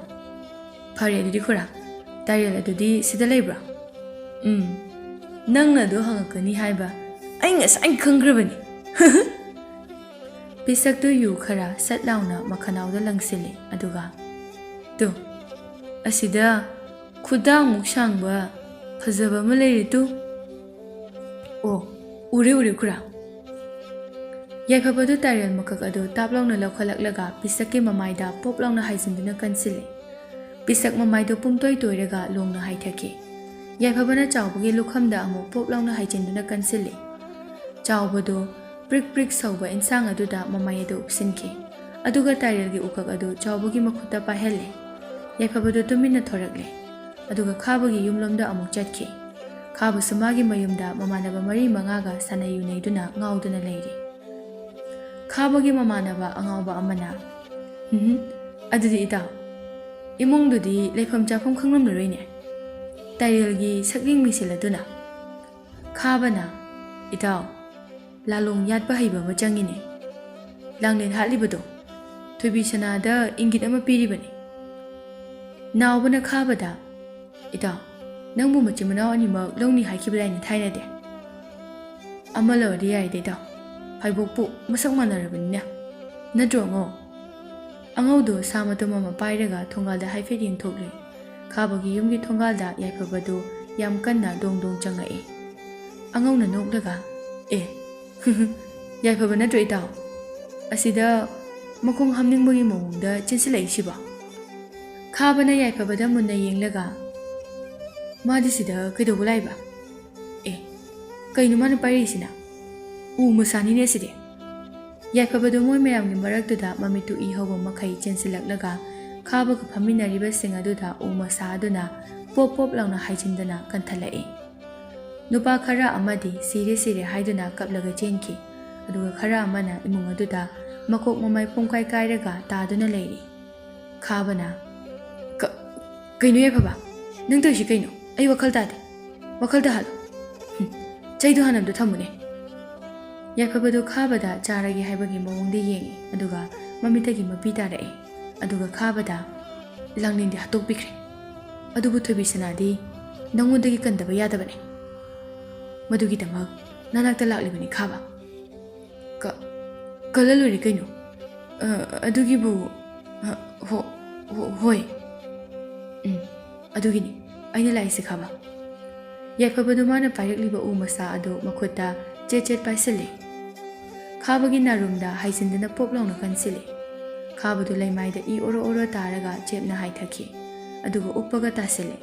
"ꯐꯔꯦ ꯑꯗꯨꯗꯤ ꯈꯨꯔꯥ, ꯇꯥꯏꯔꯦꯜ ꯑꯗꯨꯗꯤ ꯁꯤꯗ ꯂꯩꯕ꯭ꯔꯣ?" "ꯎꯝ, ꯅꯪꯅ ꯑꯗꯨ ꯍꯪꯉꯛꯀꯅꯤ ꯍꯥꯏꯕ ꯑꯩ ꯉꯁꯥꯏ ꯈꯪꯈ꯭ꯔꯕꯅꯤ꯫" ꯄꯤꯁꯛꯇꯨ ꯌꯨ ꯈꯔ ꯁꯠ ꯂꯥꯎꯅ ꯃꯈꯅꯥꯎꯗ ꯂꯪꯁꯤꯜꯂꯤ, ꯑꯗꯨꯒ, "ꯇꯨ, ꯑꯁꯤꯗ ꯈꯨꯗꯥꯡꯃꯨꯛ ꯁꯥꯡꯕ ꯐꯖꯕ ꯑꯃ ꯂꯩꯔꯦ ꯇꯨ꯫" "ꯑꯣ, ꯎꯔꯦ, ꯎꯔꯦ, ꯈꯨꯔꯥ꯫" ꯌꯥꯏꯐꯕꯗꯨ ꯇꯥꯏꯔꯦꯜ ꯃꯀꯛ ꯑꯗꯨ ꯇꯥꯞ ꯂꯥꯎꯅ ꯂꯧꯈꯠꯂꯛꯂꯒ ꯄꯤꯁꯛꯀꯤ ꯃꯃꯥꯏꯗ ꯄꯣꯞ ꯂꯥꯎꯅ ꯍꯥꯏꯖꯤꯟꯗꯨꯅ ꯀꯟꯁꯤꯜꯂꯤ꯫ ꯄꯤꯁꯛ ꯃꯃꯥꯏꯗꯨ ꯄꯨꯝꯇꯣꯏ ꯇꯣꯏꯔꯒ ꯂꯣꯡꯅ ꯍꯥꯏꯊꯈꯤ꯫ ꯌꯥꯏꯐꯕꯅ ꯆꯥꯎꯕꯒꯤ ꯂꯨꯈꯝꯗ ꯑꯃꯨꯛ ꯄꯣꯞ ꯂꯥꯎꯅ ꯍꯥꯏꯖꯤꯟꯗꯨꯅ ꯀꯟꯁꯤꯜꯂꯤ꯫ ꯆꯥꯎꯕꯗꯨ ꯄ꯭ꯔꯤꯛ ꯄ꯭ꯔꯤꯛ ꯁꯧꯕ ꯏꯟꯁꯥꯡ ꯑꯗꯨꯗ ꯃꯃꯥꯏ ꯑꯗꯨ ꯎꯞꯁꯤꯟꯈꯤ꯫ ꯑꯗꯨꯒ ꯇꯥꯏꯔꯦꯜꯒꯤ ꯎꯀꯛ ꯑꯗꯨ ꯆꯥꯎꯕꯒꯤ ꯃꯈꯨꯠꯇ ꯄꯥꯏꯍꯜꯂꯦ꯫ ꯌꯥꯏꯐꯕꯗꯨ ꯇꯨꯃꯤꯟꯅ ꯊꯣꯔꯛꯂꯦ꯫ ꯑꯗꯨꯒ ꯈꯥꯕꯒꯤ ꯌꯨꯝꯂꯣꯝꯗ ꯑꯃꯨꯛ ꯆꯠꯈꯤ꯫ ꯈꯥꯕꯁꯨ ꯃꯥꯒꯤ ꯃꯌꯨꯝꯗ ꯃꯃꯥꯟꯅꯕ ꯃꯔꯤ ꯃꯉꯥꯒ ꯁꯥꯟꯅꯩ ꯌꯨꯅꯩꯗꯨꯅ ꯉꯥꯎꯗꯨꯅ ꯂꯩꯔꯤ꯫ ꯈꯥꯕꯒꯤ ꯃꯃꯥꯟꯅꯕ ꯑꯉꯥꯎꯕ ꯑꯃꯅ, "ꯎꯝꯍꯨꯝ, ꯑꯗꯨꯗꯤ ꯏꯇꯥꯎ, ꯏꯃꯨꯡꯗꯨꯗꯤ ꯂꯩꯐꯝ ꯆꯥꯐꯝ ꯈꯪꯂꯝꯂꯔꯣꯏꯅꯦ꯫" ꯇꯥꯏꯔꯦꯜꯒꯤ ꯁꯛꯌꯦꯡ ꯃꯤꯡꯁꯤꯜ ꯑꯗꯨꯅ, ꯈꯥꯕꯅ, "ꯏꯇꯥꯎ, ꯂꯥꯂꯣꯡ ꯌꯥꯠꯄ ꯍꯩꯕ ꯑꯃ ꯆꯪꯉꯤꯅꯦ꯫ ꯂꯥꯡꯂꯦꯟ ꯍꯥꯠꯂꯤꯕꯗꯣ ꯊꯣꯏꯕꯤ ꯁꯅꯥꯗ ꯏꯪꯒꯤꯠ ꯑꯃ ꯄꯤꯔꯤꯕꯅꯤ꯫" ꯅꯥꯎꯕꯅ ꯈꯥꯕꯗ, "ꯏꯇꯥꯎ, ꯅꯪꯕꯨ ꯃꯆꯤꯟ ꯃꯅꯥꯎ ꯑꯅꯤꯃꯛ ꯂꯧꯅꯤ ꯍꯥꯏꯈꯤꯕꯗꯥꯏꯅꯦ ꯊꯥꯏꯅꯗꯤ? ꯑꯃ ꯂꯧꯔꯗꯤ ꯌꯥꯏꯗ ꯏꯇꯥꯎ, ꯐꯥꯏꯕꯣꯛꯄꯨ ꯃꯁꯛ ꯃꯥꯟꯅꯔꯕꯅꯤꯅ, ꯅꯠꯇ꯭ꯔꯣ ꯑꯉꯧ?" ꯑꯉꯧꯗꯨ ꯁꯥ ꯃꯇꯨꯝ ꯑꯃ ꯄꯥꯏꯔꯒ ꯊꯣꯡꯒꯥꯜꯗ ꯍꯥꯏꯐꯦꯠ ꯌꯦꯡꯊꯣꯛꯂꯦ꯫ ꯈꯥꯕꯒꯤ ꯌꯨꯝꯒꯤ ꯊꯣꯡꯒꯥꯜꯗ ꯌꯥꯏꯐꯕꯗꯨ ꯌꯥꯝ ꯀꯟꯅ ꯗꯣꯡ ꯗꯣꯡ ꯆꯪꯉꯛꯏ꯫ ꯑꯉꯧꯅ ꯅꯣꯛꯂꯒ, "ꯑꯦ, ꯌꯥꯏꯐꯕ ꯅꯠꯇ꯭ꯔꯣ ꯏꯇꯥꯎ? ꯑꯁꯤꯗ ꯃꯈꯣꯡ ꯍꯥꯝꯅꯤꯡꯕꯒꯤ ꯃꯑꯣꯡꯗ ꯆꯦꯟꯁꯤꯜꯂꯛꯏꯁꯤꯕꯣ?" ꯈꯥꯕꯅ ꯌꯥꯏꯐꯕꯗ ꯃꯨꯟꯅ ꯌꯦꯡꯂꯒ, "ꯃꯥꯗꯤ ꯁꯤꯗ ꯀꯩꯗꯧꯕ ꯂꯥꯛꯏꯕ? ꯑꯦ, ꯀꯩꯅꯣ ꯃꯥꯅ ꯄꯥꯏꯔꯛꯏꯁꯤꯅ? ꯎ ꯃꯁꯥꯅꯤꯅꯦ ꯁꯤꯗꯤ!" ꯌꯥꯏꯐꯕꯗꯨ ꯃꯣꯏ ꯃꯌꯥꯝꯒꯤ ꯃꯔꯛꯇꯨꯗ ꯃꯃꯤꯠꯇꯨ ꯏ ꯍꯧꯕ ꯃꯈꯩ ꯆꯦꯟꯁꯤꯜꯂꯛꯂꯒ, ꯈꯥꯕꯒ ꯐꯝꯃꯤꯟꯅꯔꯤꯕꯁꯤꯡ ꯑꯗꯨꯗ ꯎ ꯃꯁꯥ ꯑꯗꯨꯅ ꯄꯣꯞ ꯄꯣꯞ ꯂꯥꯎꯅ ꯍꯥꯏꯖꯤꯟꯗꯅ ꯀꯟꯊꯠꯂꯛꯏ꯫ ꯅꯨꯄꯥ ꯈꯔ ꯑꯃꯗꯤ "ꯁꯤꯔꯦ, ꯁꯤꯔꯦ" ꯍꯥꯏꯗꯨꯅ ꯀꯞꯂꯒ ꯆꯦꯟꯈꯤ꯫ ꯑꯗꯨꯒ ꯈꯔ ꯑꯃꯅ ꯏꯃꯨꯡ ꯑꯗꯨꯗ ꯃꯀꯣꯛ ꯃꯃꯩ ꯄꯨꯡꯀꯥꯏ ꯀꯥꯏꯔꯒ ꯇꯥꯗꯨꯅ ꯂꯩꯔꯤ꯫ ꯈꯥꯕꯅ, "ꯀ-, ꯀꯩꯅꯣ ꯌꯥꯏꯐꯕ? ꯅꯪ ꯇꯧꯔꯤꯁꯤ ꯀꯩꯅꯣ? ꯑꯩ ꯋꯥꯈꯜ ꯇꯥꯗꯦ꯫ ꯋꯥꯈꯜ ꯇꯥꯍꯜꯂꯣ꯫ ꯍꯨꯝ, ꯆꯩꯗꯣ ꯍꯥꯟꯅ ꯑꯝꯇ ꯊꯝꯃꯨꯅꯦ꯫" ꯌꯥꯏꯐꯕꯗꯨ ꯈꯥꯕꯗ ꯆꯥꯔꯒꯦ ꯍꯥꯏꯕꯒꯤ ꯃꯑꯣꯡꯗ ꯌꯦꯡꯉꯤ, ꯑꯗꯨꯒ ꯃꯃꯤꯠꯇꯒꯤ ꯃꯄꯤ ꯇꯥꯔꯛꯏ꯫ ꯑꯗꯨꯒ ꯈꯥꯕꯗ, "ꯂꯥꯡꯂꯦꯟꯗꯤ ꯍꯥꯠꯇꯣꯛꯄꯤꯈ꯭ꯔꯦ꯫ ꯑꯗꯨꯕꯨ ꯊꯣꯏꯕꯤ ꯁꯅꯥꯗꯤ ꯅꯪꯉꯣꯟꯗꯒꯤ ꯀꯟꯗꯕ ꯌꯥꯗꯕꯅꯦ꯫ ꯃꯗꯨꯒꯤꯗꯃꯛ ꯅꯅꯥꯛꯇ ꯂꯥꯛꯂꯤꯕꯅꯤ ꯈꯥꯕ꯫" "ꯀ-, ꯀꯜꯂ ꯂꯣꯏꯔꯦ ꯀꯩꯅꯣ꯫ ꯑ, ꯑꯗꯨꯒꯤꯕꯨ, ꯑ, ꯍꯣ-, ꯍꯣ-, ꯍꯣꯏ꯫ ꯎꯝ, ꯑꯗꯨꯒꯤꯅꯤ ꯑꯩꯅ ꯂꯥꯛꯏꯁꯦ ꯈꯥꯕ꯫" ꯌꯥꯏꯐꯕꯗꯨ ꯃꯥꯅ ꯄꯥꯏꯔꯛꯂꯤꯕ ꯎ ꯃꯁꯥ ꯑꯗꯨ ꯃꯈꯨꯠꯇ ꯆꯦꯠ ꯆꯦꯠ ꯄꯥꯏꯁꯤꯜꯂꯤ꯫ ꯈꯥꯕꯒꯤ ꯅꯥꯔꯨꯝꯗ ꯍꯥꯏꯖꯤꯟꯗꯨꯅ ꯄꯣꯞ ꯂꯥꯎꯅ ꯀꯟꯁꯤꯜꯂꯤ꯫ ꯈꯥꯕꯗꯨ ꯂꯩꯃꯥꯏꯗ ꯏ ꯑꯣꯔꯣ ꯑꯣꯔꯣ ꯇꯥꯔꯒ ꯆꯦꯞꯅ ꯍꯥꯏꯊꯈꯤ, ꯑꯗꯨꯒ ꯎꯞꯄꯒ ꯇꯥꯁꯤꯜꯂꯤ꯫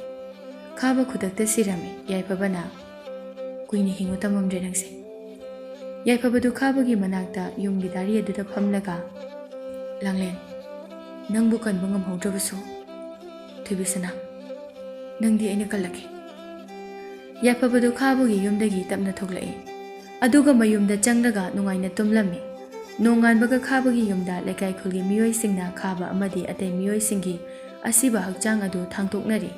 ꯈꯥꯕ ꯈꯨꯗꯛꯇ ꯁꯤꯔꯝꯃꯤ꯫ ꯌꯥꯏꯐꯕꯅ, "ꯀꯨꯏꯅ ꯍꯤꯡꯉꯨ ꯇꯝꯃꯝꯗ꯭ꯔꯦ ꯅꯪꯁꯦ꯫" ꯌꯥꯏꯐꯕꯗꯨ ꯈꯥꯕꯒꯤ ꯃꯅꯥꯛꯇ ꯌꯨꯝꯒꯤ ꯗꯥꯔꯤ ꯑꯗꯨꯗ ꯐꯝꯂꯒ, "ꯂꯥꯡꯂꯦꯟ, ꯅꯪꯕꯨ ꯀꯟꯕ ꯉꯝꯍꯧꯗ꯭ꯔꯕꯁꯨ, ꯊꯣꯏꯕꯤꯁꯅꯥ, ꯅꯪꯗꯤ ꯑꯩꯅ ꯀꯜꯂꯒꯦ꯫" ꯌꯥꯏꯐꯕꯗꯨ ꯈꯥꯕꯒꯤ ꯌꯨꯝꯗꯒꯤ ꯇꯞꯅ ꯊꯣꯛꯂꯛꯏ꯫ ꯑꯗꯨꯒ ꯃꯌꯨꯝꯗ ꯆꯪꯂꯒ ꯅꯨꯡꯉꯥꯏꯅ ꯇꯨꯝꯂꯝꯃꯤ꯫ ꯅꯣꯡꯉꯥꯟꯕꯒ ꯈꯥꯕꯒꯤ ꯌꯨꯝꯗ ꯂꯩꯀꯥꯏ ꯈꯨꯜꯒꯤ ꯃꯤꯑꯣꯏꯁꯤꯡꯅ ꯈꯥꯕ ꯑꯃꯗꯤ ꯑꯇꯩ ꯃꯤꯑꯣꯏꯁꯤꯡꯒꯤ ꯑꯁꯤꯕ ꯍꯛꯆꯥꯡ ꯑꯗꯨ ꯊꯥꯡꯇꯣꯛꯅꯔꯤ꯫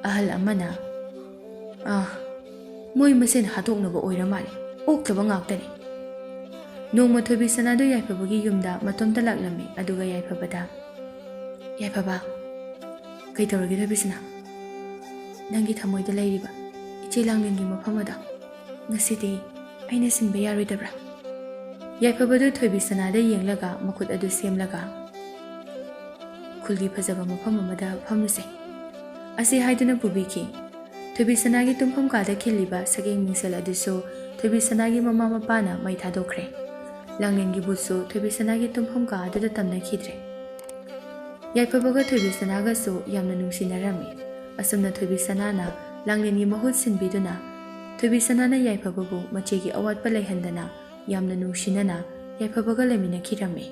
ꯑꯍꯜ ꯑꯃꯅ, "ꯑꯥ, ꯃꯣꯏ ꯃꯁꯦꯟ ꯍꯥꯠꯇꯣꯛꯅꯕ ꯑꯣꯏꯔ ꯃꯥꯜꯂꯦ, ꯑꯣꯛꯇꯕ ꯉꯥꯛꯇꯅꯤ꯫" ꯅꯣꯡꯃ ꯊꯣꯏꯕꯤꯁꯅꯥꯗꯨ ꯌꯥꯏꯐꯕꯒꯤ ꯌꯨꯝꯗ ꯃꯇꯣꯝꯇ ꯂꯥꯛꯂꯝꯃꯤ, ꯑꯗꯨꯒ ꯌꯥꯏꯐꯕꯗ, "ꯌꯥꯏꯐꯕ, ꯀꯩ ꯇꯧꯔꯒꯦ ꯊꯣꯏꯕꯤꯁꯅꯥ? ꯅꯪꯒꯤ ꯊꯃꯣꯏꯗ ꯂꯩꯔꯤꯕ ꯏꯆꯦ ꯂꯥꯡꯂꯦꯟꯒꯤ ꯃꯐꯝ ꯑꯗꯣ ꯉꯁꯤꯗꯤ ꯑꯩꯅ ꯁꯤꯟꯕ ꯌꯥꯔꯣꯏꯗꯕ꯭ꯔꯥ?" ꯌꯥꯏꯐꯕꯗꯨ ꯊꯣꯏꯕꯤꯁꯅꯥꯗ ꯌꯦꯡꯂꯒ ꯃꯈꯨꯠ ꯑꯗꯨ ꯁꯦꯝꯂꯒ, "ꯈꯨꯜꯒꯤ ꯐꯖꯕ ꯃꯐꯝ ꯑꯃꯗ ꯐꯝꯂꯨꯁꯦ" ꯑꯁꯤ ꯍꯥꯏꯗꯨꯅ ꯄꯨꯕꯤꯈꯤ꯫ ꯊꯣꯏꯕꯤꯁꯅꯥꯒꯤ ꯇꯨꯝꯐꯝ ꯀꯥꯗ ꯈꯤꯜꯂꯤꯕ ꯁꯛꯌꯦꯡ ꯃꯤꯡꯁꯦꯜ ꯑꯗꯨꯁꯨ ꯊꯣꯏꯕꯤꯁꯅꯥꯒꯤ ꯃꯃꯥ ꯃꯄꯥꯅ ꯃꯩ ꯊꯥꯗꯣꯛꯈ꯭ꯔꯦ꯫ ꯂꯥꯡꯂꯦꯟꯒꯤ ꯚꯨꯠꯁꯨ ꯊꯣꯏꯕꯤꯁꯅꯥꯒꯤ ꯇꯨꯝꯐꯝ ꯀꯥ ꯑꯗꯨꯗ ꯇꯝꯅꯈꯤꯗ꯭ꯔꯦ꯫ ꯌꯥꯏꯐꯕꯒ ꯊꯣꯏꯕꯤꯁꯅꯥꯒꯁꯨ ꯌꯥꯝꯅ ꯅꯨꯡꯁꯤꯅꯔꯝꯃꯤ꯫ ꯑꯁꯨꯝꯅ ꯊꯣꯏꯕꯤꯁꯅꯥꯅ ꯂꯥꯡꯂꯦꯟꯒꯤ ꯃꯍꯨꯠ ꯁꯤꯟꯕꯤꯗꯨꯅ ꯊꯣꯏꯕꯤꯁꯅꯥꯅ ꯌꯥꯏꯐꯕꯕꯨ ꯃꯆꯦꯒꯤ ꯑꯋꯥꯠꯄ ꯂꯩꯍꯟꯗꯅ ꯌꯥꯝꯅ ꯅꯨꯡꯁꯤꯅꯅ ꯌꯥꯏꯐꯕꯒ ꯂꯩꯃꯤꯟꯅꯈꯤꯔꯝꯃꯤ꯫